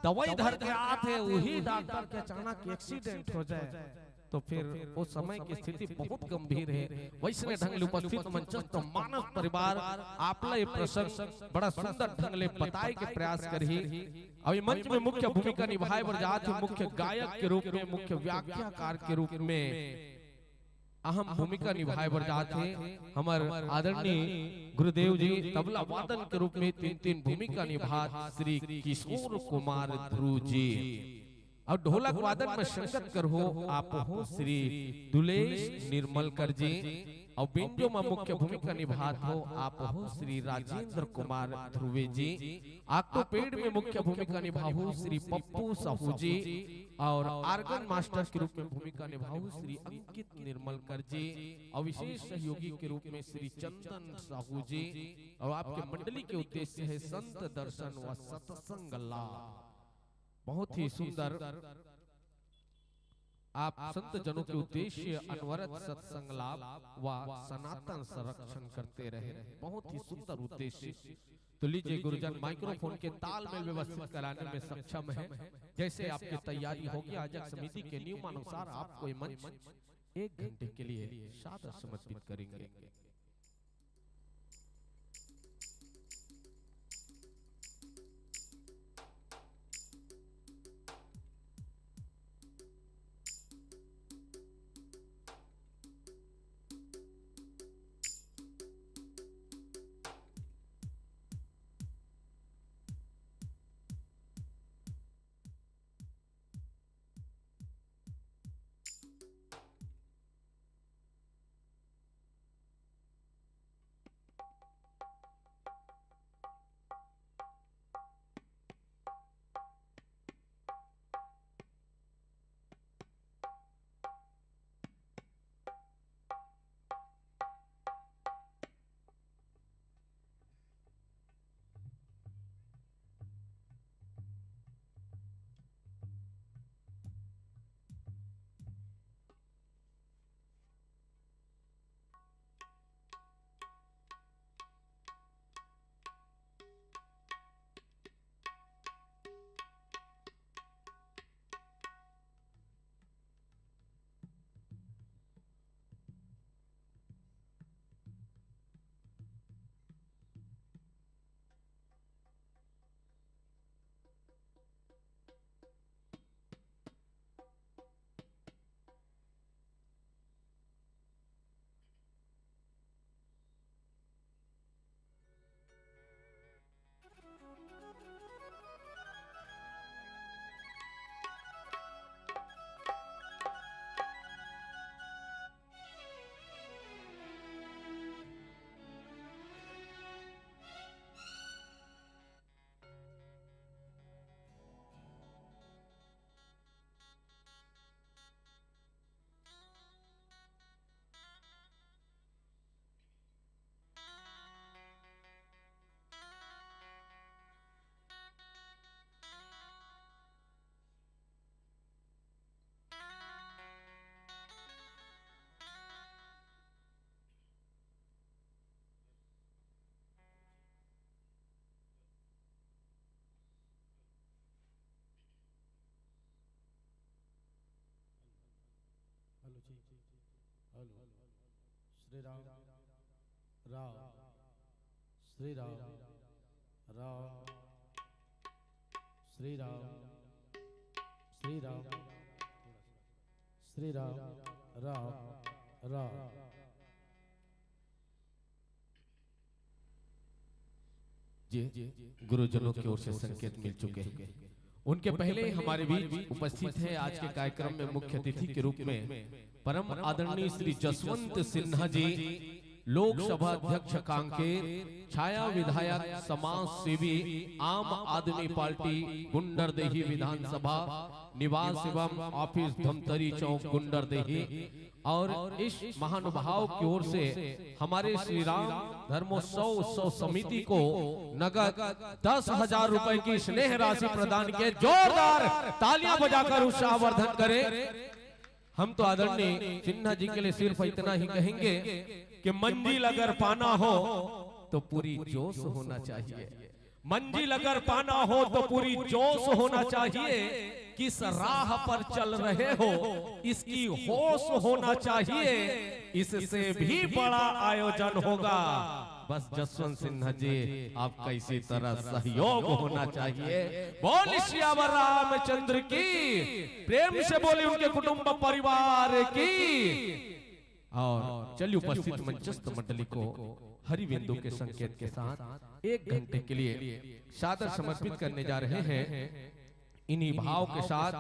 दवाई धर के आत हे, वही डॉक्टर के अचानक एक्सीडेंट हो जाए, तो फिर वो समय की स्थिति बहुत गंभीर हे। वैसने ढंग ले उपस्थित मंचस्थ मानस परिवार आपला ये प्रसंग बड़ा सुंदर ढंग ले बताए के प्रयास करही। अउ ये मंच में मुख्य भूमिका निभाए बर जात हे मुख्य गायक के रूप में, मुख्य व्याख्याकार के रूप में अहम भूमिका निभाए बर जात हे हमर आदरणीय गुरुदेव जी। तबला वादन के रूप में तीन तीन भूमिका निभात श्री किशोर कुमार ध्रुव जी। अउ ढोलक वादन में संगत करहू आप हो श्री दुलेश निर्मलकर जी। अउ बेंजो में मुख्य भूमिका निभात हो आप हो श्री राजेंद्र कुमार ध्रुवे जी। ऑक्टोपेड में मुख्य भूमिका निभाहू श्री पप्पू साहू जी। अउ ऑर्गन मास्टर के रूप में भूमिका निभाहू श्री अंकित निर्मलकर जी। अउ विशेष सहयोगी के रूप में श्री चंदन साहू जी। अउ आपके मंडली के उद्देश्य हे संत दर्शन व सत्संग लाभ। बहुत ही सुंदर। आप संत जनों के उद्देश्य अनवरत सत्संग लाभ व सनातन संरक्षण करते रहे। बहुत ही सुंदर उद्देश्य। तो लीजिए गुरुजन, माइक्रोफोन के तालमेल व्यवस्थित कराने में सक्षम है। जैसे आपकी तैयारी होगी, आयोजक समिति के नियमानुसार आपको ये मंच एक घंटे के लिए सादर समर्पित करेंगे। श्री राम, राम, श्री राम, राम, श्री राम, श्री राम, श्री राम, राम, राम। जी, गुरुजनों की ओर से संकेत मिल चुके हैं। उनके पहले ही हमारे बीच उपस्थित है आज के कार्यक्रम में मुख्य अतिथि के रूप में परम आदरणीय श्री जसवंत सिन्हा जी, लोकसभा अध्यक्ष कांकेर, छाया विधायक, समाज सेवी, आम आदमी पार्टी, गुंडरदेही विधानसभा निवास एवं ऑफिस, धमतरी चौक, गुंडरदेही। और इस महानुभाव की ओर से हमारे श्री राम धर्मोत्सव उत्सव समिति को नगद दस हजार रुपए की स्नेह राशि प्रदान किए। जोरदार तालियां बजाकर उत्साहवर्धन करें। हम तो आदरणीय सिन्हा जी के लिए सिर्फ इतना ही कहेंगे कि मंजिल अगर पाना हो तो पूरी जोश होना चाहिए। मंजिल अगर पाना हो तो पूरी जोश होना चाहिए, किस राह पर चल रहे हो इसकी होश होना चाहिए, इससे भी बड़ा आयोजन होगा। बस जसवंत सिन्हा जी, आपका इसी तरह सहयोग होना चाहिए। बोल सियावर रामचंद्र की, प्रेम से बोली उनके कुटुंब परिवार की। और चलिए उपस्थित मंचस्थ मंडली को हरिबिंदु के संकेत के साथ एक घंटे के लिए सादर समर्पित करने जा रहे हैं। इन्हीं भाव के साथ,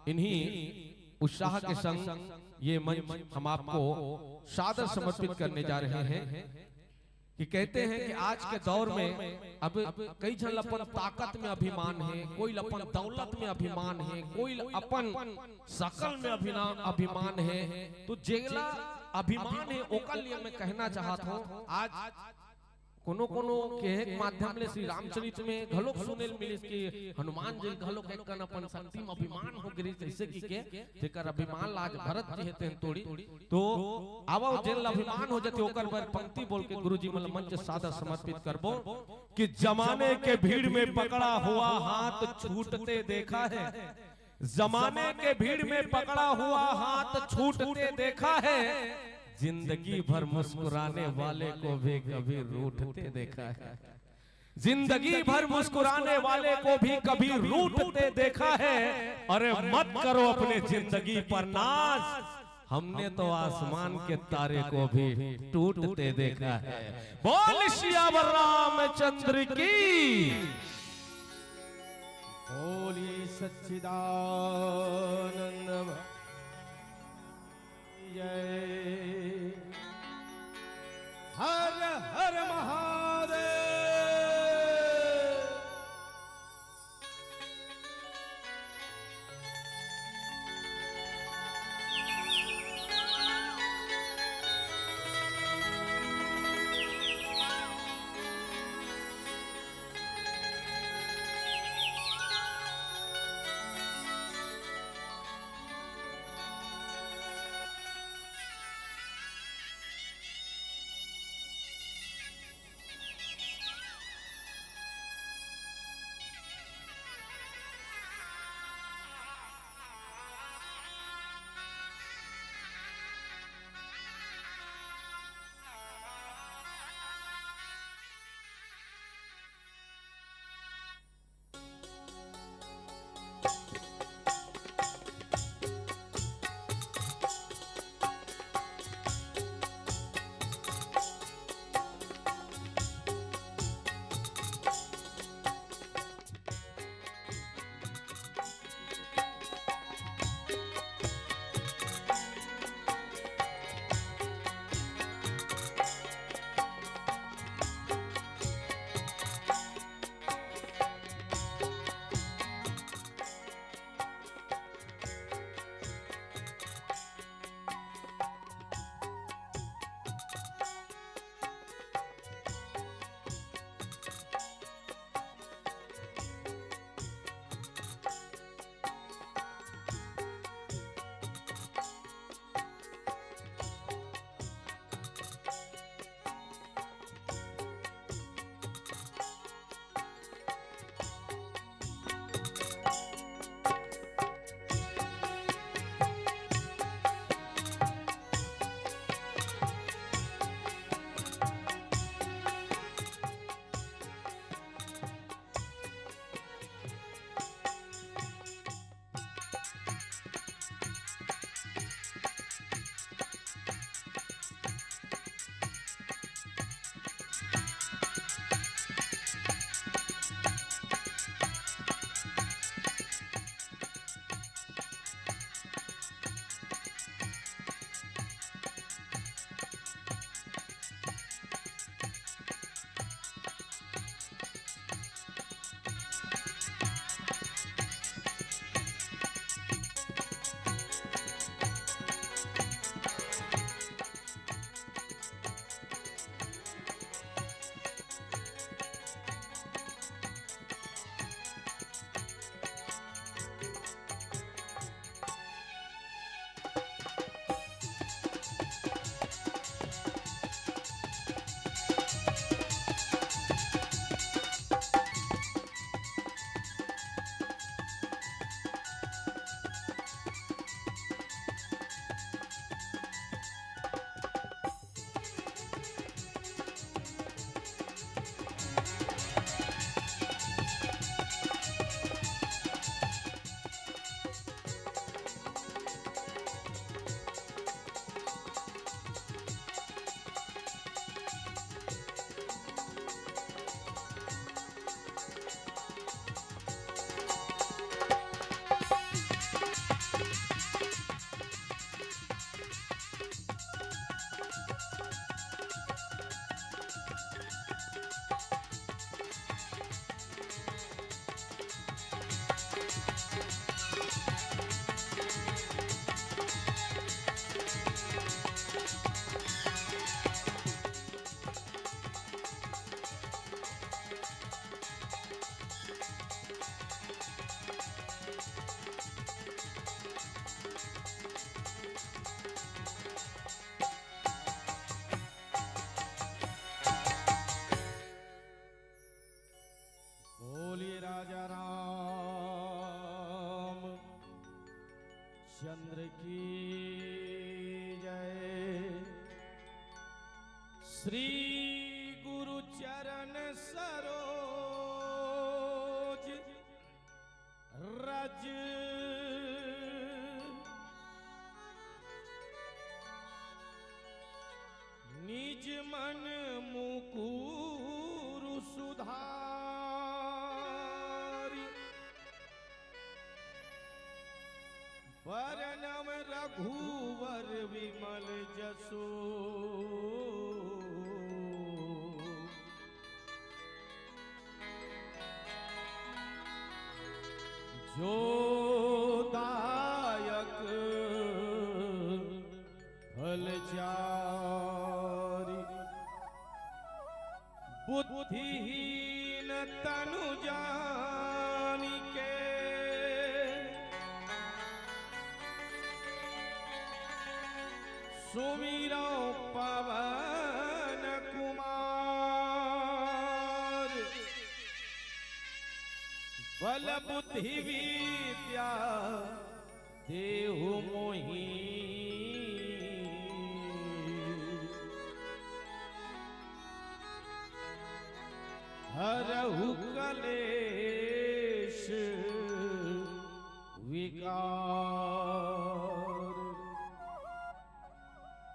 इन्हीं उत्साह के संग ये मंच हम आपको सादर समर्पित करने जा रहे हैं कि कहते हैं कि आज के दौर में अब कई झन ल अपन ताकत में अभिमान है, कोई ल अपन दौलत में अभिमान है, कोई ल अपन शकल में अभिना-, अभिमान है। तो जेला अभिमान है ओकर लिए मैं कहना चाहत हूँ, आज कोनो कोनो के माध्यम ले श्री रामचरित में घलोक सुने ल मिलिस कि हनुमान जी घलोक एक कन अपन शक्ति में अभिमान हो गिरिस, जैसे कि के तेकर अभिमान ला आज भरत जी हे तेन तोड़ी। तो आवो, जेन ला अभिमान हो जाथे ओकर बर पंक्ति बोल के गुरु जी मन ल मंच सादर समर्पित करबो कि जमाने के भीड़ में पकड़ा हुआ हाथ छूटते देखा है, जमाने के भीड़ में पकड़ा हुआ हाथ छूटते देखा है, जिंदगी भर मुस्कुराने वाले को भी कभी रूठते देखा है, जिंदगी भर मुस्कुराने वाले को भी कभी रूठते देखा है। अरे मत करो अपने जिंदगी पर नाज, हमने तो आसमान के तारे को भी टूटते देखा है। बोल सियावर रामचंद्र की। बोली सच्चिदानंद जय। हर हर महादेव। चंद्र की जय। श्री गुरु चरण सरोज रज, निज मन मुकुरु सुधारि। बरनउँ रघुवर विमल जसु, जो दायक फल चारि। बुद्धिहीन तनु जानिके, सुमिरउँ पवन कुमार। बल बुद्धि विद्या देहु मोहि, हरहु कलेश विकार।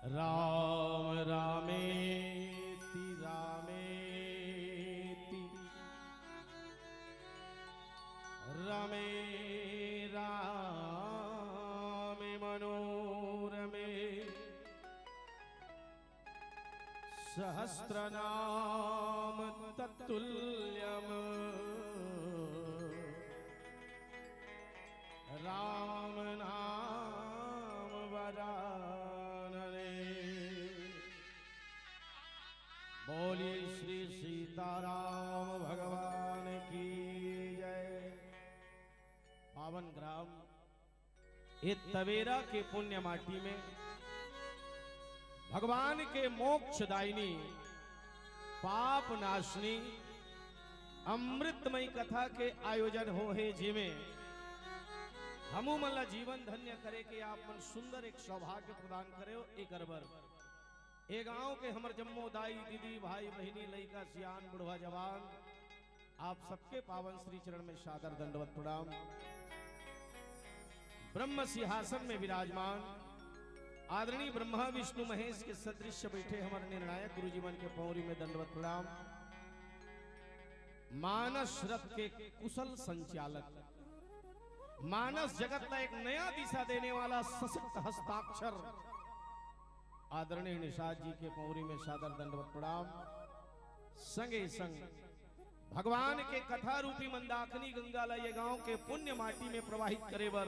राम रामेति रामेति रमे रामे मनोरमे। सहस्रनाम तत्तुल्यम राम नाम वरानने। बोलिए श्री सीताराम भगवान की जय। पावन ग्राम ये तवेरा के पुण्य माटी में भगवान के मोक्षदायिनी, पाप नाशनी, अमृतमयी कथा के आयोजन होहे, जेमे हमू मन ला जीवन धन्य करे के आप मन सुंदर एक सौभाग्य प्रदान करे हो। एकर बर ए गांव के हमर जम्मो दाई, दीदी, भाई, बहिनी, लइका, सियान, बुढ़वा, जवान, आप सबके पावन श्री चरण में सादर दंडवत प्रणाम। ब्रह्म सिंहासन में विराजमान आदरणीय ब्रह्मा विष्णु महेश के सदृश बैठे हमर निर्णायक गुरु जी मन के पौरी में दंडवत प्रणाम। मानस रथ के कुशल संचालक, मानस जगत का एक नया दिशा देने वाला सशक्त हस्ताक्षर आदरणीय निषाद जी के पौरी में सादर दंडवत प्रणाम। संगे संग भगवान के कथा रूपी मंदाकिनी गंगा ला ये गांव के पुण्य माटी में प्रवाहित करे बर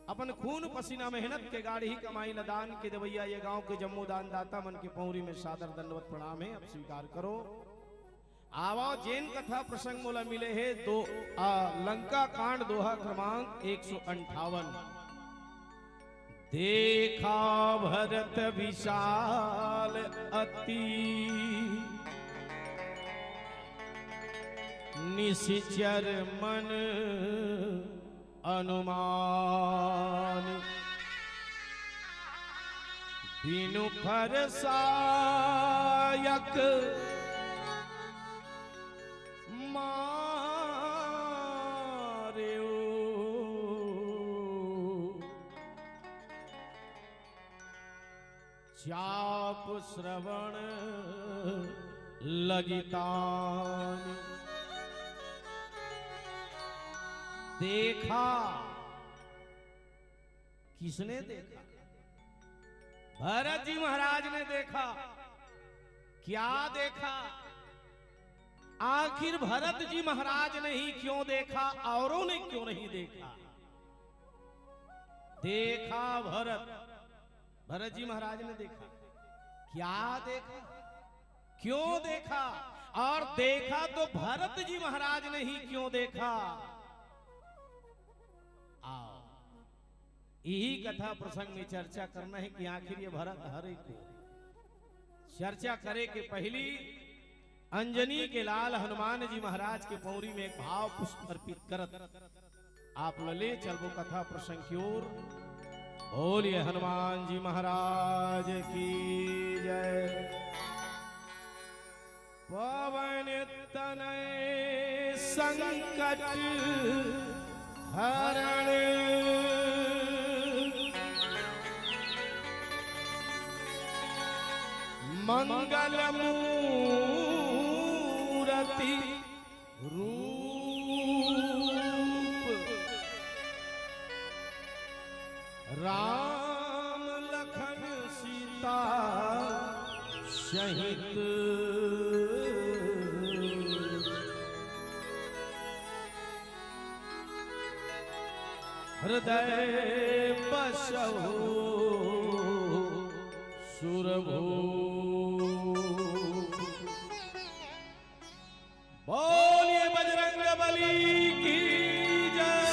अपन खून पसीना मेहनत के गाढ़ी कमाई ला दान के देवैया ये गांव के जम्मो दानदाता मन के पौरी में सादर दंडवत प्रणाम हे। अब स्वीकार करो। आवा, जेन कथा प्रसंग मोला मिले हे, दो, आ, लंका कांड, दोहा क्रमांक एक सौ अंठावन। देखा भरत विशाल अति, निशिचर मन अनुमान। बिनु फरसायक मारेउ, चाप श्रवण लगितान। देखा, किसने देखा? भरत जी महाराज ने देखा। क्या देखा? आखिर भरत जी महाराज ने ही क्यों देखा, औरों ने क्यों नहीं देखा? देखा भरत, भरत जी महाराज ने देखा। क्या देखा, क्यों देखा? और देखा तो भरत जी महाराज ने ही क्यों देखा? आओ, यही कथा प्रसंग में चर्चा करना है कि आखिर ये भरत हरे को। चर्चा करे के पहली अंजनी के लाल हनुमान जी महाराज के पौरी में एक भाव पुष्प अर्पित करत आप ल ले चलबो कथा प्रसंग की ओर। बोलिए हनुमान जी महाराज की जय। पवन तनय संकट हरण मंगल मूरति रूप। राम लखन सीता सहित हृदय बसहु सुरभूप। बोलिए बजरंग बली की जय।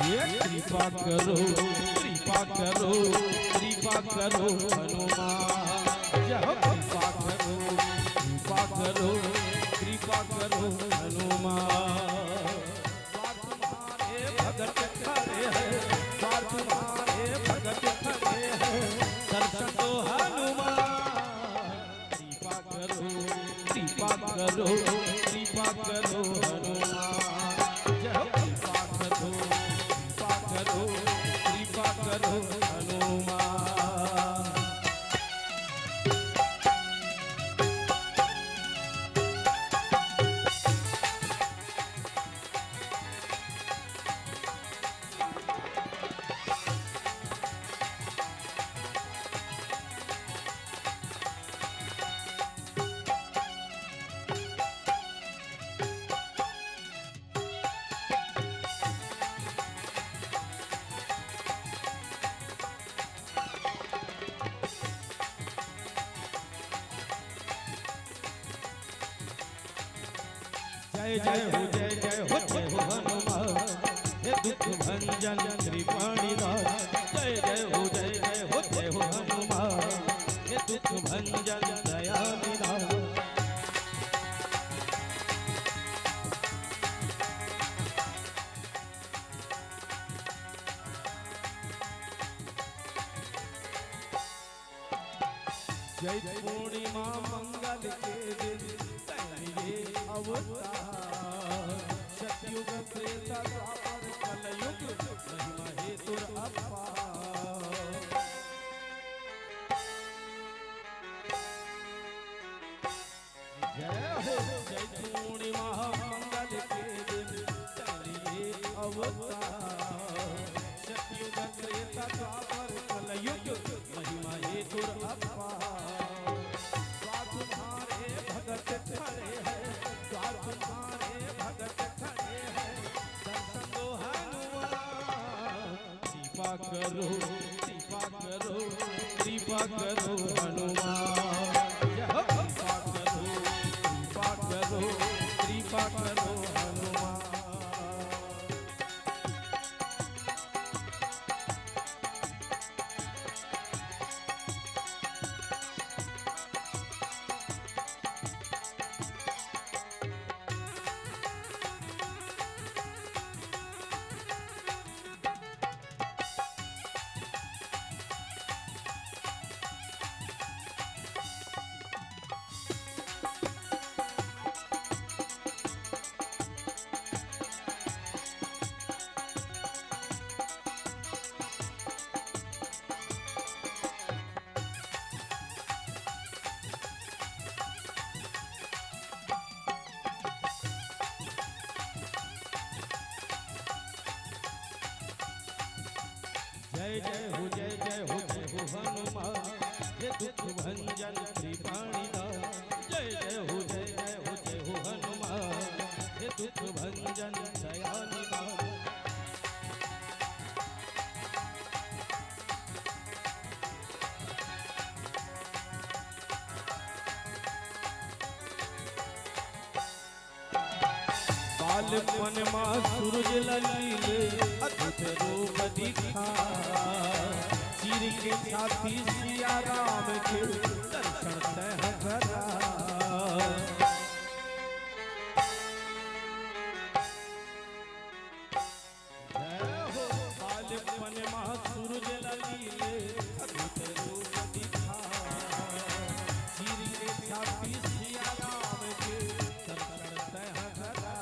ये कृपा करो, कृपा करो, कृपा करो हनुमान। जय हो, कृपा करो, कृपा करो, कृपा करो हनुमान। द्वार तुम्हारे भगत खड़े हैं, द्वार तुम्हारे भगत खड़े हैं, दर्शन दो हनुमान। कृपा करो, कृपा करो, कृपा करो हनुमान। जय हो, कृपा करो, कृपा करो, कृपा करो हनुमान। जय जय हो, जय जय हो, जय हो हनुमान, हे दुख भंजन कृपाणि दान। जय जय हो, जय जय हो, जय हो हनुमान, हे दुख भंजन दया निधान। चैत पूर्णिमा मंगल के दिन तैं लिए अवतार। सतयुग त्रेता द्वापर कलयुग महिमा हे तोर अपार। जय हो। चैत पूर्णिमा मंगल के दिन तैं लिए अवतार। सतयुग त्रेता द्वापर कलयुग महिमा हे तोर अपार। द्वार तुम्हारे भगत खड़े हैं, द्वार तुम्हारे भगत खड़े हैं, दर्शन दो हनुमान। कृपा करो, कृपा करो, कृपा करो हनुमान। जय हो। कृपा करो, कृपा करो, कृपा करो हनुमान। जय जय हो, जय जय हो, जय हो हनुमान, हे दुख भंजन कृपाणि दान। सुख भंजन दया निधान। बालपन मा सूरज ल लीले अद्भुत रूप दिखा। चीर के छाती सिया राम के दर्शन तैं करा। जय हो। बालपन मा सूरज ल लीले अद्भुत रूप दिखा। चीर के छाती सिया राम के दर्शन तैं करा।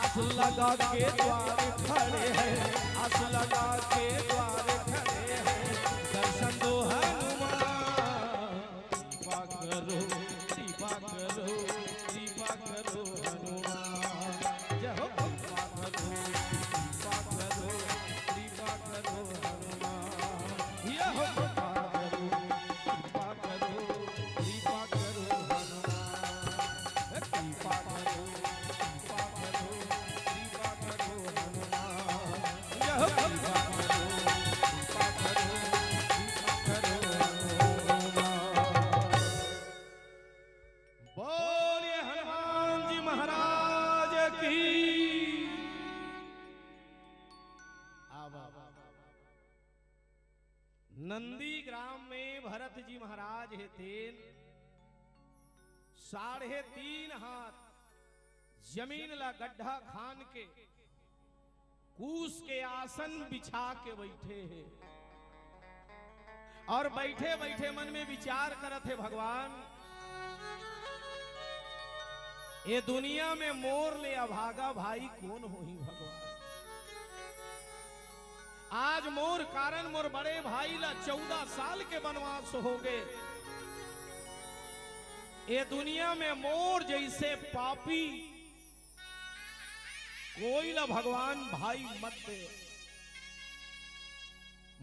आस लगा के द्वार खड़े हैं, आस लगा के द्वार खड़े हैं, दर्शन दो हनुमान। कृपा करो, कृपा करो, कृपा करो हनुमान। जय हो। कृपा करो, कृपा करो, कृपा करो हनुमान। जय हो। कृपा करो, कृपा करो, कृपा करो हनुमान। कृपा करो, कृपा करो, कृपा करो हनुमान। जय हो। कृपा करो, कृपा करो, कृपा करो हनुमान। बोलिए हनुमान जी महाराज की। आवा। नंदी ग्राम में भरत जी महाराज हे तेन साढ़े तीन हाथ जमीन ला गड्ढा खान के कूस के आसन बिछा के बइठे हे अउ बइठे बइठे मन में विचार करत हे, भगवान, ए दुनिया में मोर ले अभागा भाई कोन होही भगवान? आज मोर कारन मोर बड़े भाई ला चौदह साल के बनवास होगे। ए दुनिया में मोर जइसे पापी कोई ला भगवान भाई मत दे,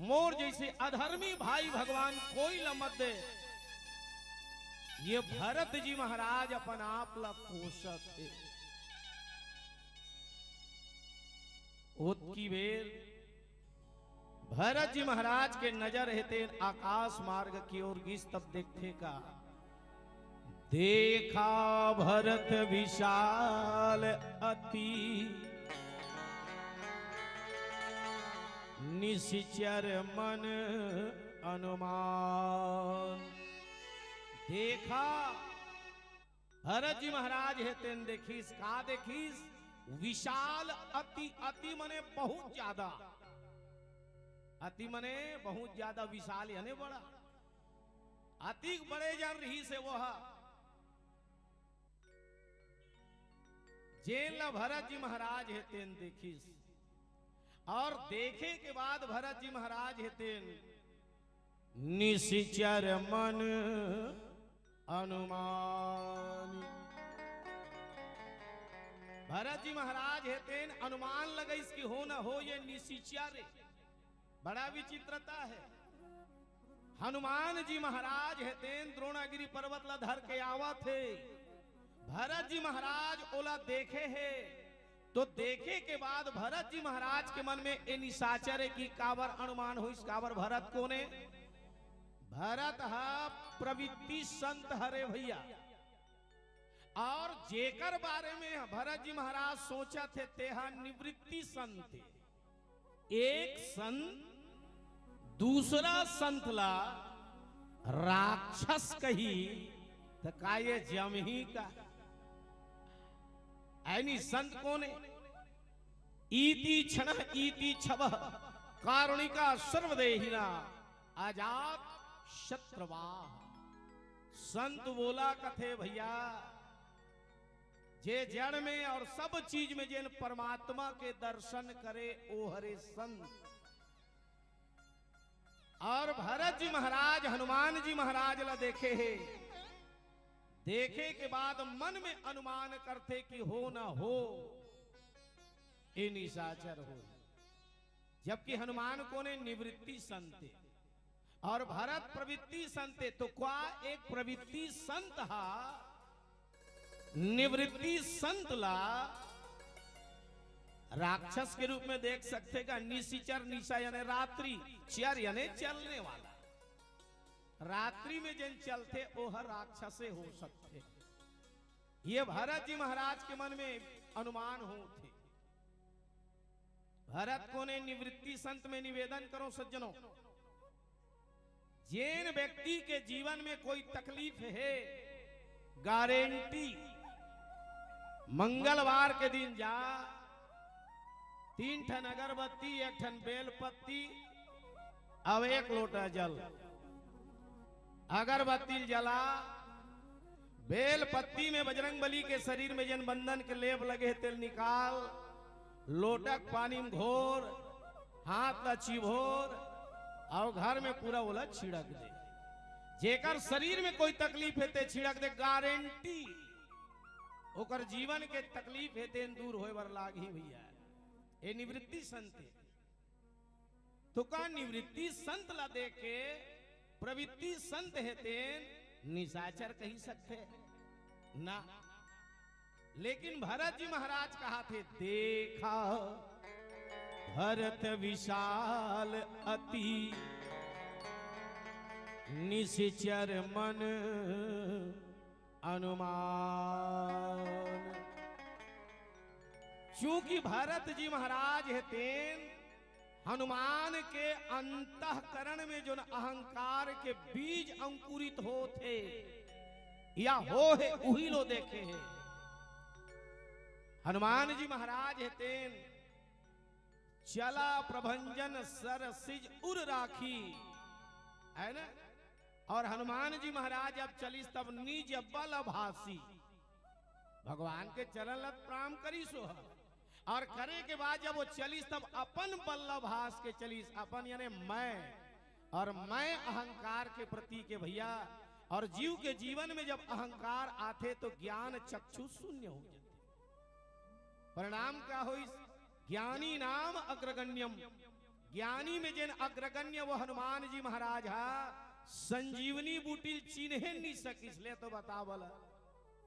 मोर जइसे अधर्मी भाई भगवान कोई ला मत दे। ये भरत जी महाराज अपन आप ला कोसत हे। ओतकी बेर भरत जी महाराज के नजर हे तेन आकाश मार्ग की ओर गिस, तब देखथे का, देखा भरत विशाल अति निशिचर मन अनुमान। देखा भरत जी महाराज हे तेन देखिस, का देखिस? विशाल अति, अति मने बहुत ज्यादा, अति मने बहुत ज्यादा, विशाल याने बड़ा। अतिक बड़े जन रहिस हे वो ह। जेन ला भरत जी महाराज हे तेन देखिस अउ देखे के बाद भरत जी महाराज हे तेन निशिचर मन अनुमान। भरत जी महाराज हे तेन अनुमान लगइस कि हो न हो ये निशिचर हे। बड़ा विचित्रता हे। हनुमान जी महाराज हे तेन द्रोणागिरी पर्वत ला धर के आवत हे। भरत जी महाराज ओला देखे हे, तो देखे के बाद भरत जी महाराज के मन में ए निशाचर हे कि काबर अनुमान होइस, काबर भरत कोन हे? भरत ह प्रवृत्ति संत हरे भइया, अउ जेकर बारे में भरत जी महाराज सोचत हे, तेहा निवृत्ति संत हे। एक संत दूसरा संत ला राक्षस कही, त का ये जमही का? अइनी संत कोन हे? इति क्षणः इति क्षवः कारुणिका सर्वदेहिना अजात शत्रवाः। संत वोला कथे भइया, जे जड़ में अउ सब चीज में जेन परमात्मा के दर्शन करे, ओ हरे संत। अउ भरत जी महाराज हनुमान जी महाराज ला देखे हे, देखे के बाद मन में अनुमान करथे कि हो न हो ए निशाचर हो, जबकि हनुमान कोन हे? निवृत्ति संत हे। अउ भरत प्रवृत्ति संत हे, तो का एक प्रवृत्ति संत हा निवृत्ति संत ला राक्षस के रूप में देख सकथे का? निशिचर, निशा यानी रात्रि, चर यानी चलने वाला। रात्रि में जेन चलथे, ओह राक्षसे हो सकथे। ये भरत जी महाराज के मन में अनुमान होथे। भरत कोन ए? निवृत्ति संत में निवेदन करो सज्जनों, जेन व्यक्ति के जीवन में कोई तकलीफ हे, गारंटी, मंगलवार के दिन जा, तीन ठन अगरबत्ती, एक ठन बेलपत्ती, अब एक लोटा जल, अगरबत्ती जला, बेल पत्ती में बजरंग बली के शरीर में जेन बंधन के लेप लगे हे, तेल निकाल, लोटा के पानी में घोर, हाथ ला चिभोर, अउ घर में पूरा ओला छिड़क दे। जेकर शरीर में कोई तकलीफ हे, ते छिड़क दे, गारंटी ओकर जीवन के तकलीफ हे, तेन दूर होए बर लागही भैया। ए निवृत्ति संत हे। तो का निवृत्ति संत ला देख के प्रवृत्ति संत हे तेन निशाचर कही सकथे? ना। लेकिन भरत जी महाराज कहाथे, देखा भरत विशाल अति निशिचर मन अनुमान। चूंकि भरत जी महाराज हे तेन हनुमान के अंतःकरण में जोन अहंकार के बीज अंकुरित होथे या हो हे, उही लो देखे हे। हनुमान जी महाराज हे तेन चला प्रभंजन सर सिज उर राखी, है ना? और हनुमान जी महाराज अब चलिस तब निज बल भासी, भगवान के चरण ल प्रणाम करिस हो। और करे के बाद जब वो चलिस तब अपन बल ल भास के चलिस, अपन यानी मैं, और मैं अहंकार के प्रतीक हे भैया। और जीव के जीवन में जब अहंकार आथे तो ज्ञान चक्षु शून्य हो जाथे। परिणाम का होइस? ज्ञानी नाम अग्रगण्यम। ज्ञानी में जेन अग्रगण्य वो हनुमान जी महाराज हा संजीवनी बूटी ल चिन्हे नहीं सकिस। ले तो बतावल,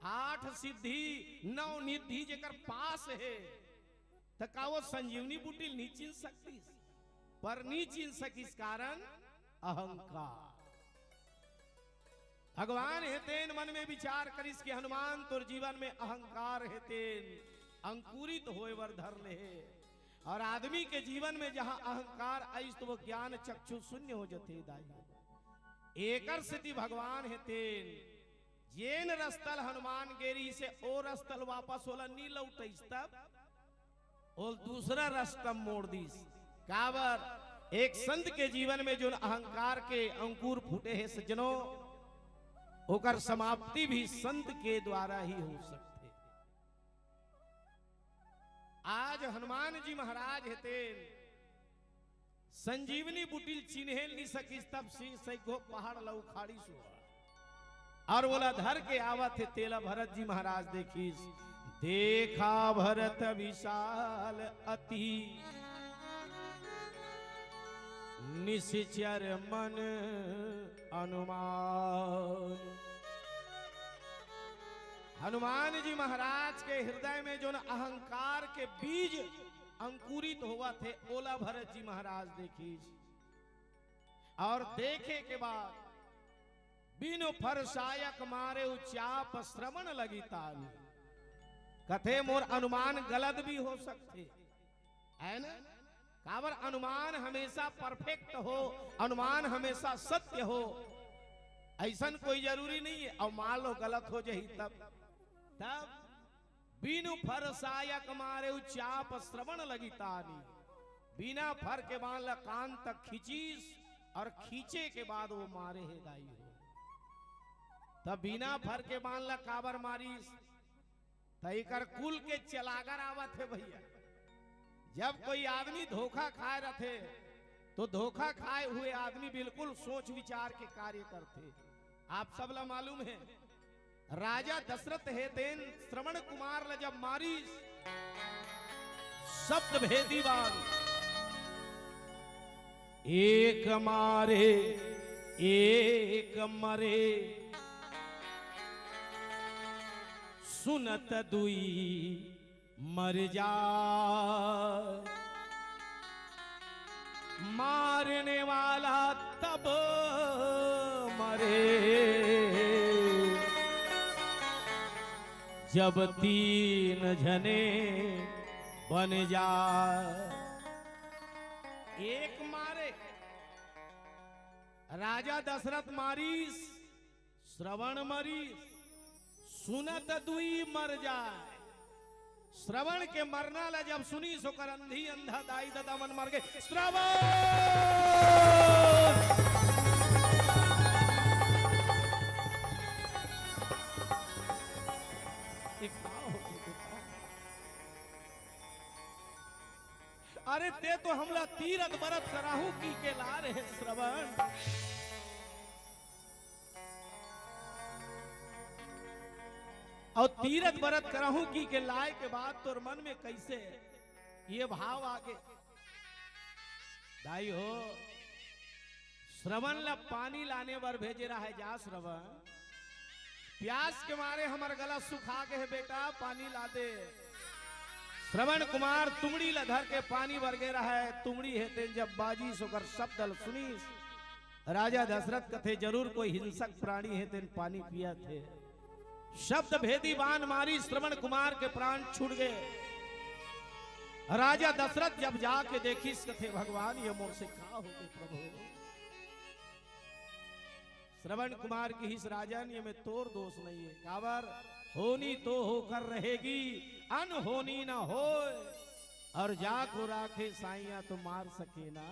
आठ सिद्धि नौ निधि जेकर पास हे, त का वो संजीवनी बूटी ल नहीं चिन्ह सकतिस? पर नहीं चिन्ह सकिस, कारण अहंकार। भगवान हे तेन मन में विचार करिस कि हनुमान तोर जीवन में अहंकार हे तेन अंकुरित होए बर धर ले हे। और आदमी के जीवन में जहां अहंकार आइस तो वो ज्ञान चक्षु शून्य हो जथे दाई। एकर सेती भगवान हे तेन जेन रस्ता ल हनुमान गे रिहिस हे, ओ रस्ता ल वापस ओला नी लौटइस, तब ओल दूसरा रस्ता मोड़ दिस। काबर? एक संत के जीवन में जोन अहंकार के अंकुर फूटे हे सज्जनों, ओकर समाप्ति भी संत के द्वारा ही हो सकथे। आज हनुमान जी महाराज हे तेन संजीवनी बूटी ल चिन्हे नहीं सकिस, तब से सैगो पहाड़ ल उखाड़िस हो। और ओला धर के आवत हे तेला भरत जी महाराज देखिस, देखा भरत विशाल अति निशिचर मन अनुमान। हनुमान जी महाराज के हृदय में जोन अहंकार के बीज अंकुरित होवत हे, ओला भरत जी महाराज देखिस। और देखे के बाद बिनु फर सायक मारेउ चाप श्रवण लगी ताल। कथे मोर अनुमान गलत भी हो सकथे, है ना? काबर अनुमान हमेशा परफेक्ट हो, अनुमान हमेशा सत्य हो, अइसन कोई जरूरी नहीं हे। अउ मान लो गलत हो जाही तब, तब बिनु फर सायक मारेउ चाप श्रवण लगी तानी। बिना फर के बान ला कान तक खींचिस और खींचे के बाद वो मारे हे दाई हो। तब बिना फर के बान ला काबर मारिस? त एकर कुल के चलागर आवत हे भैया। जब कोई आदमी धोखा खाए रथे तो धोखा खाए हुए आदमी बिल्कुल सोच विचार के कार्य करथे। आप सब ला मालूम हे, राजा दशरथ हे तेन श्रवण कुमार ला जब मारिस शब्द भेदी बाण, एक मारे एक मरे, सुनत दुई मर जाए, मारने वाला तब मरे, जब तीन झने बन जाए। एक मारे, राजा दशरथ मारिस, श्रवण मरिस, सुनत दुई मर जाए। श्रवण के मरना ला जब सुनिस, ओकर अंधी अंधा दाई ददा मन मर गे। श्रवण! ये का हो गे? अरे, ते तो हमला तीरथ बरत कराहूं कहिके लाय रहे श्रवण। अउ तीरथ बरत कराहूं कहिके लाय के बाद तोर मन में कइसे ये भाव आगे? दाई हो, श्रवण ला पानी लाने बर भेजे रहे, जा श्रवण, प्यास के मारे हमर गला सुखा गे हे बेटा, पानी ला दे। श्रवण कुमार तुमड़ी ला धर के पानी बर गे रहे, तुमड़ी हे तेन जब बाजिस, ओकर शब्द ल सुनिस, राजा दशरथ कथे, जरूर कोई हिंसक प्राणी हे, तेन पानी पियत हे। शब्द भेदी बाण मारिस, श्रवण कुमार के प्राण छूट गे। राजा दशरथ जब जाके देखिस, कथे, भगवान, ये मोर से का हो गे प्रभु? श्रवण कुमार किहिस, राजन, ये में तोर दोष नहीं है। काबर? होनी तो होकर रहेगी, अनहोनी न होय, अउ जाको राखे साइयां तो मार सके ना।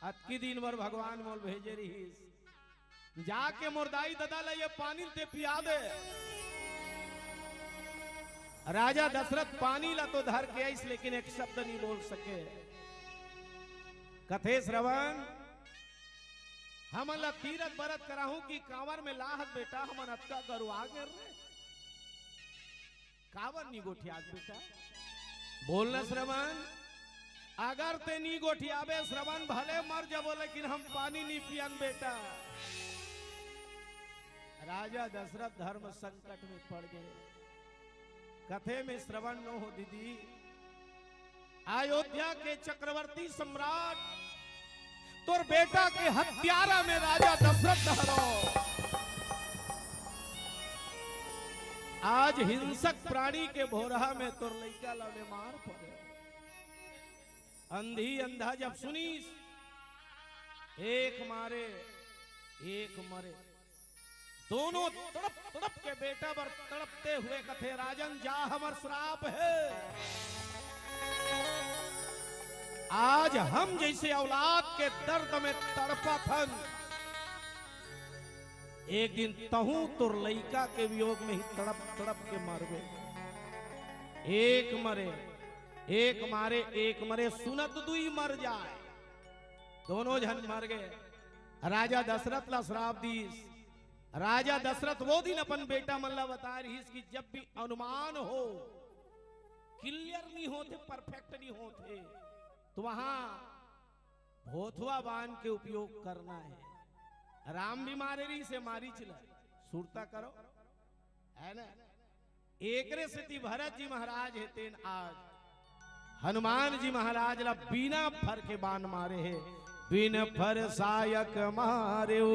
अतकी दिन बर भगवान मोला भेजे रिहिस, जाके मोर दाई ददा ला ये पानी ल ते पिया दे। राजा दशरथ पानी ला तो धर के आइस, लेकिन एक शब्द नहीं बोल सके। कथे, श्रवण, हमन ला तीरथ बरत कराहूं कि कांवर में लाहत बेटा, हमन अतका गरुआ गेन रे। काबर नी गोठियात बेटा? बोल न श्रवण, अगर ते नी गोठियाबे श्रवण, भले मर जबो, लेकिन हम पानी नी पियन बेटा। राजा दशरथ धर्म संकट में पड़ गे। कथे में श्रवण नो हो दीदी, अयोध्या के चक्रवर्ती सम्राट तोर बेटा के हत्यारा में राजा दशरथ हरो। आज हिंसक प्राणी के भोरहा में तोर लइका ला ले मार पड़े। अंधी अंधा जब सुनिस, एक मारे, एक मरे। दोनों तड़प तड़प के बेटा बर तड़पते हुए कथे, राजन जा, हमर श्राप हे। आज हम जइसे औलाद के दर्द में तड़पत हन, एक दिन तहूं तोर लइका के वियोग में ही तड़प तड़प के मरबे। एक मरे, एक मारे, एक मरे, सुनत दुई मर जाए। दोनों झन मर गे। राजा दशरथ ला श्राप दीस। राजा दशरथ वो दिन अपन बेटा मन ला बताय रिहिस कि जब भी अनुमान हो, clear नहीं होथे, perfect नहीं होथे, तो वहां भोथवा बाण के उपयोग करना है। राम भी मारे रिहिस हे मारीच ला, सुरता करो, है ना? एकरे सेती भरत जी महाराज हे तेन आज हनुमान जी महाराज ला बिना फर के बाण मारे हे, बिन फर सायक मारेउ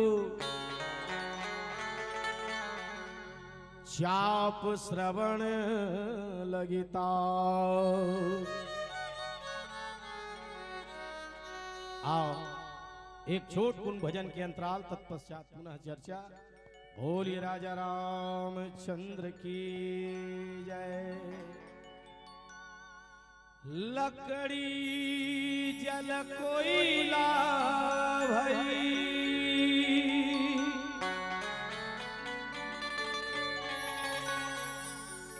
चाप श्रवण लगिता। आओ, एक छोट कुन भजन के अंतराल, तत्पश्चात पुनः चर्चा। बोलिए राजा रामचंद्र की जय। लकड़ी जल कोइला भई,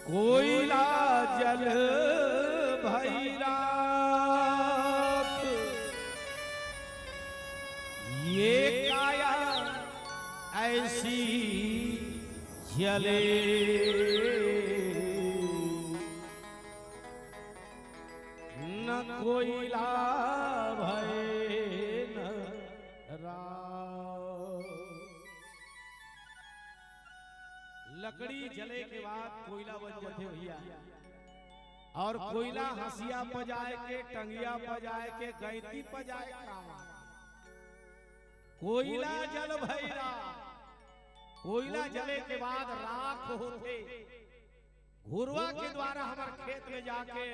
कोइला जल भई राख, ये काया ऐसी जले। न कोइला भय न राख। लकड़ी जले के बाद कोयला बन जाथे भैया। और कोयला हंसिया पजाए के, टंगिया पजाए के, गैंती पजाए के काम आथे। कोयला जल भैरा, कोयला जले के बाद राख होथे। घुरवा के द्वारा हमर खेत में जाके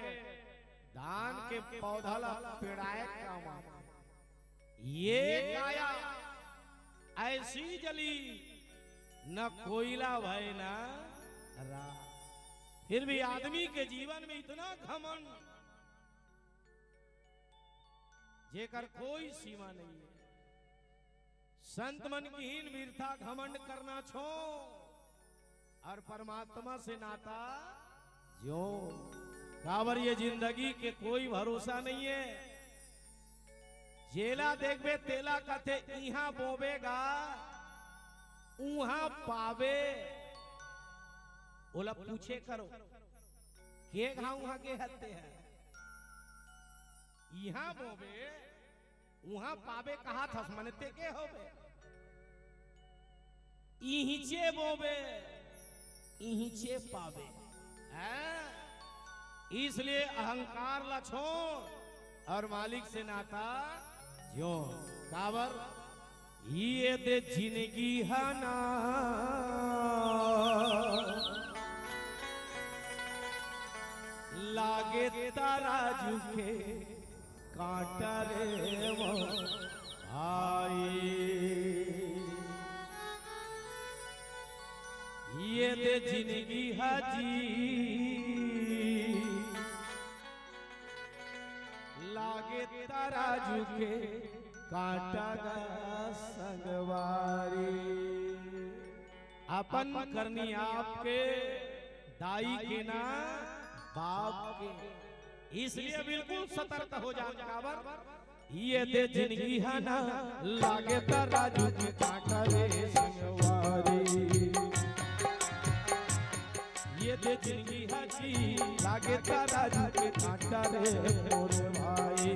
धान के पौधा ला पेड़ाए के काम आथे। ये काया ऐसी जली, न कोयला भय न राख। फिर भी आदमी के जीवन में इतना घमंड, जेकर कोई सीमा नहीं है। संत मन किहिन बिरथा घमंड करना छोड़ और परमात्मा से नाता जोड़। काबर ये जिंदगी के कोई भरोसा नहीं है। जेला देखबे तेला कथे, इहां बोबे गा, उहां पाबे। ओला पूछे करो, के घाव उहां के हत्ते है? इहां बोबे, उहां पाबे कहाथस, मने ते के होबे? इहिंचे बोबे, इहिंचे पाबे। हैं? इसलिए अहंकार ला छोड़ और मालिक से नाता जोड़। काबर? ये दे जिंदगी हा ना लागे तराजू के कांटा रे वो भाई। ये दे जिंदगी हा जी लागे तराजू के कांटा गा संगवारी। अपन करनी आपके, दाई के ना बाप के। इसलिए बिल्कुल सतर्क हो जान। काबर? ये दे जिंदगी हा ना लागे तराजू के कांटा रे संगवारी। ये दे जिंदगी हा जी लागे तराजू के कांटा रे मोर भाई।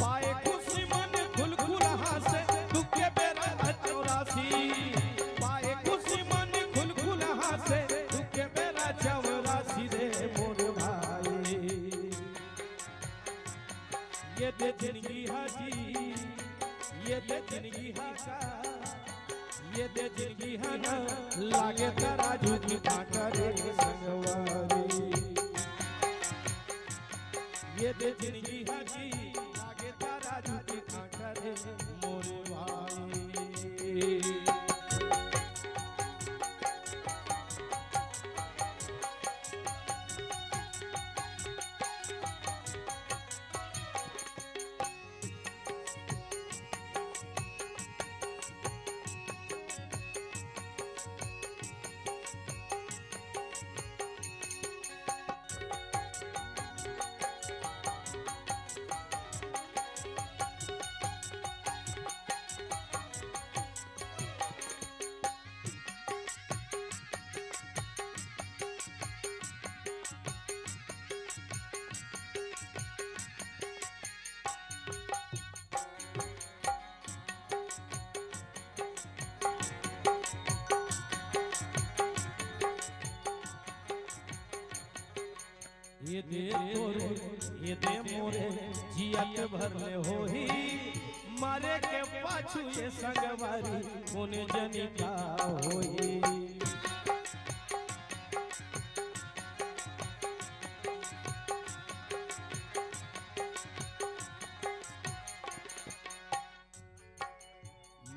पाए खुशी मन खुलखुल हासे, दुख के बेरा चौरासी। पाए खुशी मन खुलखुल हासे, दुख के बेरा चौरासी रे मोर भाई। ये दे जिंदगी हा जी, ये दे जिंदगी हा का, ये दे जिंदगी हा ना लागे तराजू के कांटा रे संगवारी। ये दे जिंदगी हा जी लागे तराजू के कांटा रे मोरे भाई। ये दे तोरे, ये दे मोरे, जियत भर ले होही, मरे के पाछू ये संगवारी, कोन जनी का होही।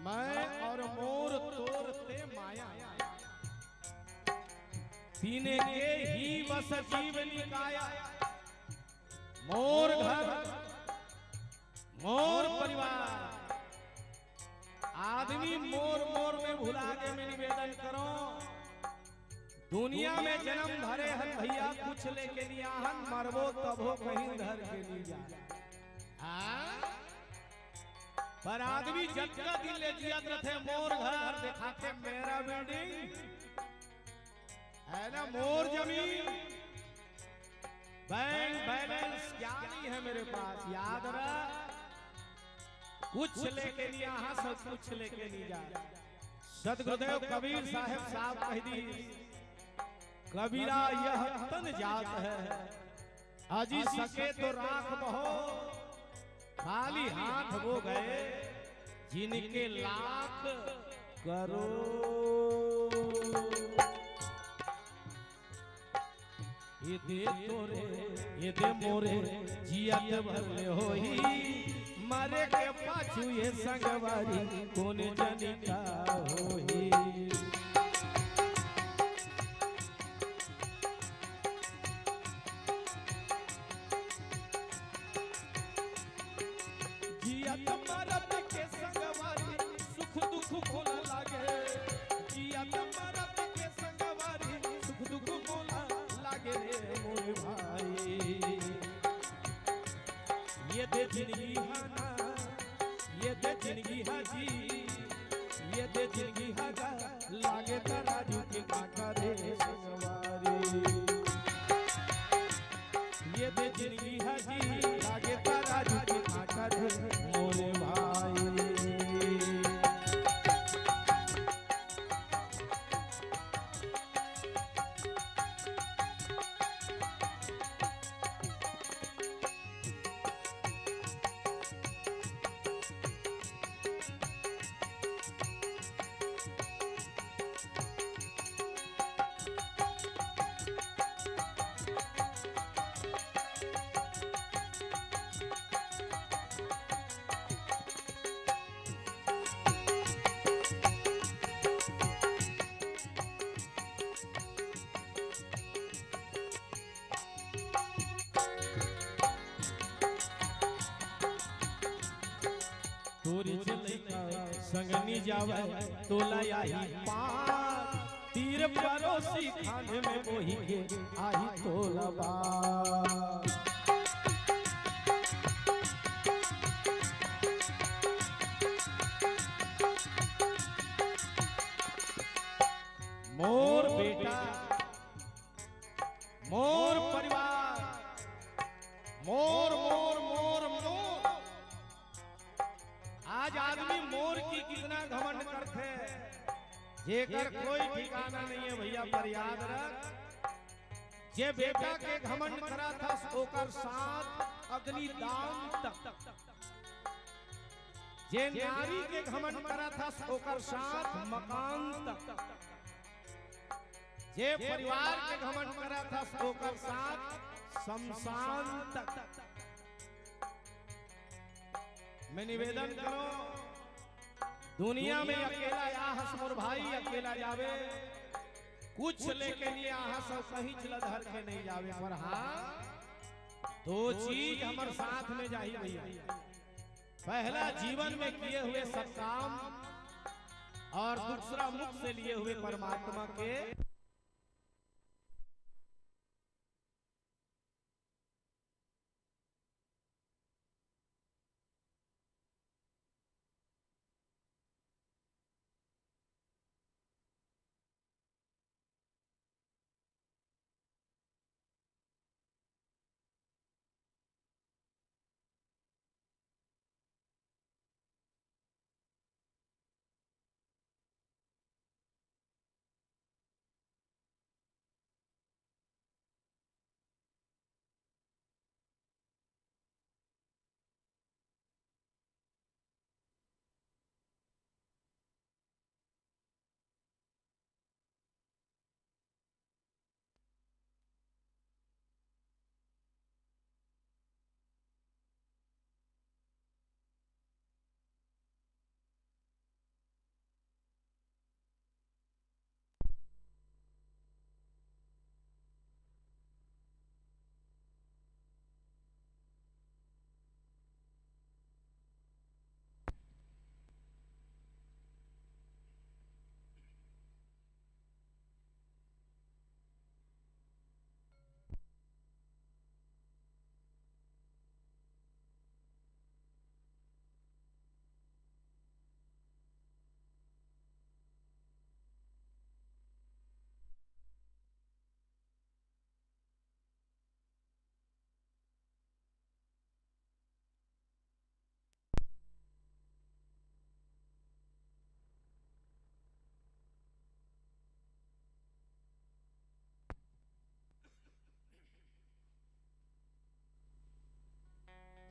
मैं और मोर तोर ते माया, तीने के ही बस जीवनी काया। मोर घर, मोर परिवार, आदमी मोर मोर में भुला के मैं निवेदन करो, दुनिया में जन्म धरे हन भैया, कुछ लेके नहीं आहन, मरबो तभो कहीं धर के नहीं जा। हाँ? पर आदमी जतका दिन ले जियत रथे, मोर घर देखाथे, मेरा बिल्डिंग है ना, मोर जमीन, बैंक बैलेंस क्या नहीं है मेरे पास, याद रख, कुछ लेके नहीं आहा, सब कुछ लेके नहीं जा। सतगुरुदेव कबीर साहेब साफ कहि दी, कबीरा यह तन जात है, अजी सके तो राख बहो, खाली हाथ वो गए जिनके लाख करोड़। ये दे तोरे, ये दे मोरे, जियत भर ले होही, मरे के पाछू ये संगवारी, कोन जनी का होही। जियत मरत के संगवारी, सुख दुख मोला लागे। जियत मरत के संगवारी, सुख दुख मोला लागे रे मोर भाई। ये दे जिंदगी हा ना, ये दे जिंदगी हा जी, ये दे जिंदगी हा गा, लागे तराजू के कांटा रे संगवारी। ये दे जिंदगी हा जी, लागे तराजू के कांटा रे मोरे भाई। तोरी जे लइका संग नी जावय, तोला आही पार। तीर परोसी खांधे में बोही के आही तोला बार। मोर बेटा, मोर परिवार, मोर, मोर, मोर, मोर। आज आदमी मोर की कितना घमंड करथे, जेकर कोई ठिकाना नहीं है भैया, पर याद रख, जे बेटा के घमंड करत हस, ओकर साथ अग्निदान तक। जे नारी के घमंड करत हस, ओकर साथ मकान तक। जे परिवार के घमंड करत हस, ओकर साथ शमशान तक। मैं निवेदन करों, दुनिया में अकेला आहस मोर भाई, अकेला जावे, कुछ लेके नहीं आहस अउ कहीं ला धर के नहीं जावे। पर हाँ, दो चीज हमर साथ में जाही भैया। पहला, जीवन में किए हुए सत्काम, और दूसरा, मुख से लिए हुए परमात्मा के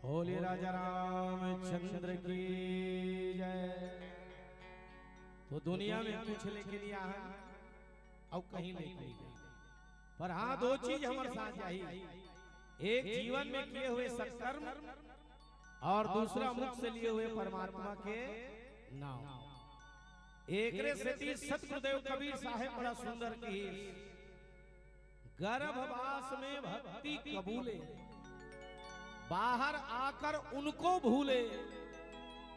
बोले राजा रामचंद्र की जय। तो दुनिया में कुछ लेके नहीं आए हैं, अउ कहीं लेके नहीं जाए। पर हाँ, दो चीज हमर साथ जाही, एक जीवन में किए हुए सत्कर्म और दूसरा मुख से लिए हुए परमात्मा के नाम। एकरे सेती सतगुरुदेव कबीर साहेब बड़ा सुंदर कहिस, गर्भवास में भक्ति कबूले, बाहर आकर उनको भूले,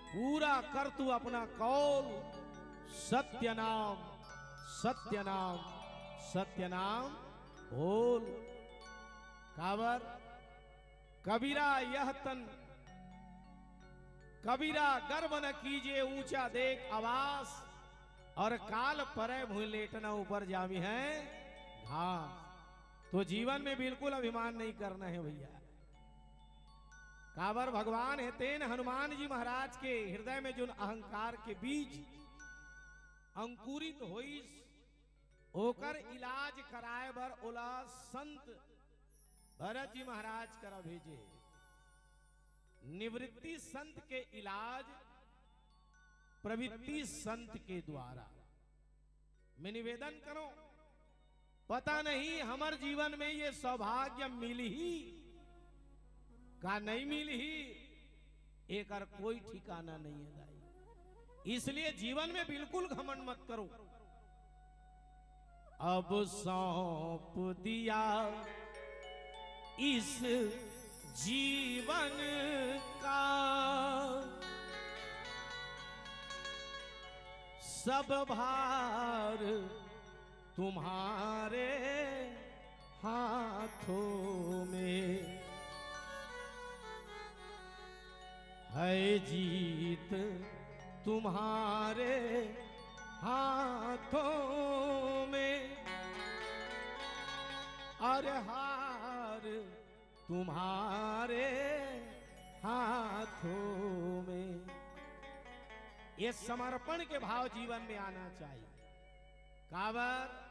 पूरा कर तू अपना कौल, सत्य नाम, सत्य नाम, सत्य नाम बोल। काबर? कबीरा यह तन, कबीरा गर्व न कीजे ऊंचा देख आवास, और काल परे भुइँ लेटना ऊपर जामी है घास। तो जीवन में बिल्कुल अभिमान नहीं करना है भैया। काबर भगवान हे तेन हनुमान जी महाराज के हृदय में जोन अहंकार के बीज अंकुरित होइस, ओकर इलाज कराए बर ओला संत भरत जी महाराज करा भेजे। निवृत्ति संत के इलाज प्रवृत्ति संत के द्वारा। मैं निवेदन करूं, पता नहीं हमर जीवन में ये सौभाग्य मिलही का नहीं मिलही, एकर कोई ठिकाना नहीं है दाई। इसलिए जीवन में बिल्कुल घमंड मत करो। अब सौंप दिया इस जीवन का सब भार तुम्हारे हाथों में, है जीत तुम्हारे हाथों में, और हार तुम्हारे हाथों में। ये समर्पण के भाव जीवन में आना चाहिए। काबर?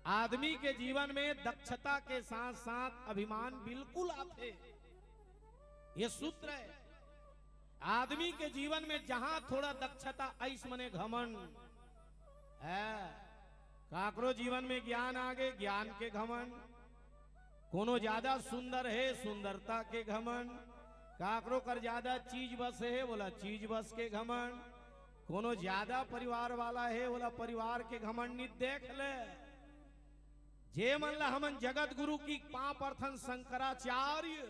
आदमी के जीवन में दक्षता के साथ साथ अभिमान बिल्कुल आथे। ये सूत्र है। आदमी के जीवन में जहां थोड़ा दक्षता, अइस मने घमंड है। काकरो जीवन में ज्ञान आगे, ज्ञान के घमंड। कोनो ज्यादा सुंदर हे, सुंदरता के घमंड। काकरो कर ज्यादा चीज बस हे, बोला चीज बस के घमंड। कोनो ज्यादा परिवार वाला हे, बोला परिवार के घमंड। नहीं, देख ले, जे मन ला हमन जगत गुरु की पांव परथन शंकराचार्य,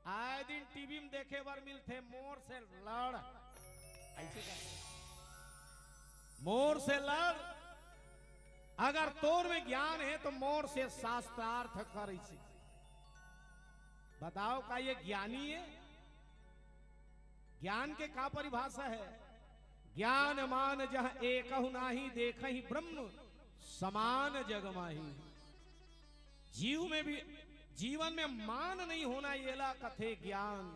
आए दिन टीवी में देखे बर मिलथे, मोर से लड़, ऐसे कहते, मोर से लड़। अगर तोर में ज्ञान हे तो मोर से शास्त्रार्थ कर, ऐसे। बताओ, का ये ज्ञानी है? ज्ञान के का परिभाषा है? ज्ञान मान जह एकहु नाही, देखहि ब्रह्म समान जग माही। जीव में भी, जीवन में मान नहीं होना, येला कथे ज्ञान।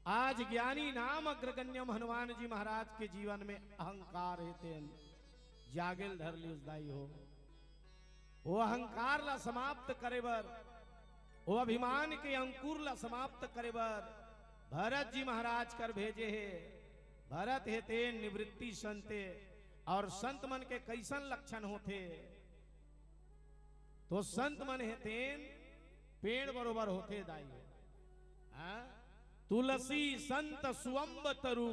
आज ज्ञानी नाम अग्रगण्यम हनुमान जी महाराज के जीवन में अहंकार हे तेन जागेल धर लिस दाई हो। वो अहंकार ला समाप्त करे बर, वो अभिमान के अंकुर ला समाप्त करे बर भरत जी महाराज कर भेजे हे। भरत हे तेन निवृत्ति संते, और संत मन के कैसन लक्षण होथे? तो संत मन हे तेन पेड़ बरोबर होथे दाई। हाँ? तुलसी संत सुअम्ब तरु,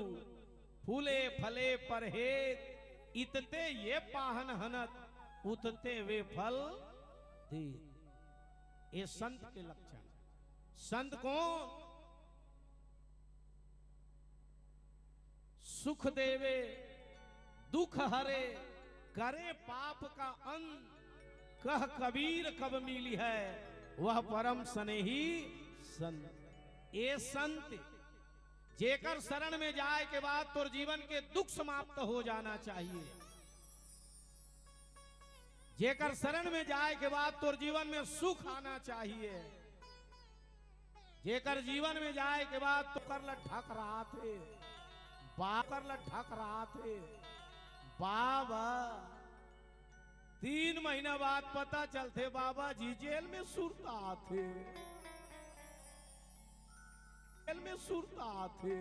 फूले फले परहेज, इतते ये पाहन हनत, उतते वे फल दे। ये संत के लक्षण। संत कौन? सुख देवे, दुख हरे, करे पाप का अंत, कह कबीर कब मिली है, वह परम स्नेही संत। ए संत, जेकर शरण में जाए के बाद तोर जीवन के दुख समाप्त हो जाना चाहिए, जेकर शरण में जाए के बाद तोर जीवन में सुख आना चाहिए, जेकर जीवन में जाए के बाद तो कर ल ठकरात हे, बाबा कर ल ठकरात हे, बाबा। तीन महीना बाद पता चलथे, बाबा जी जेल में सुरतात हे। सुरता आथे।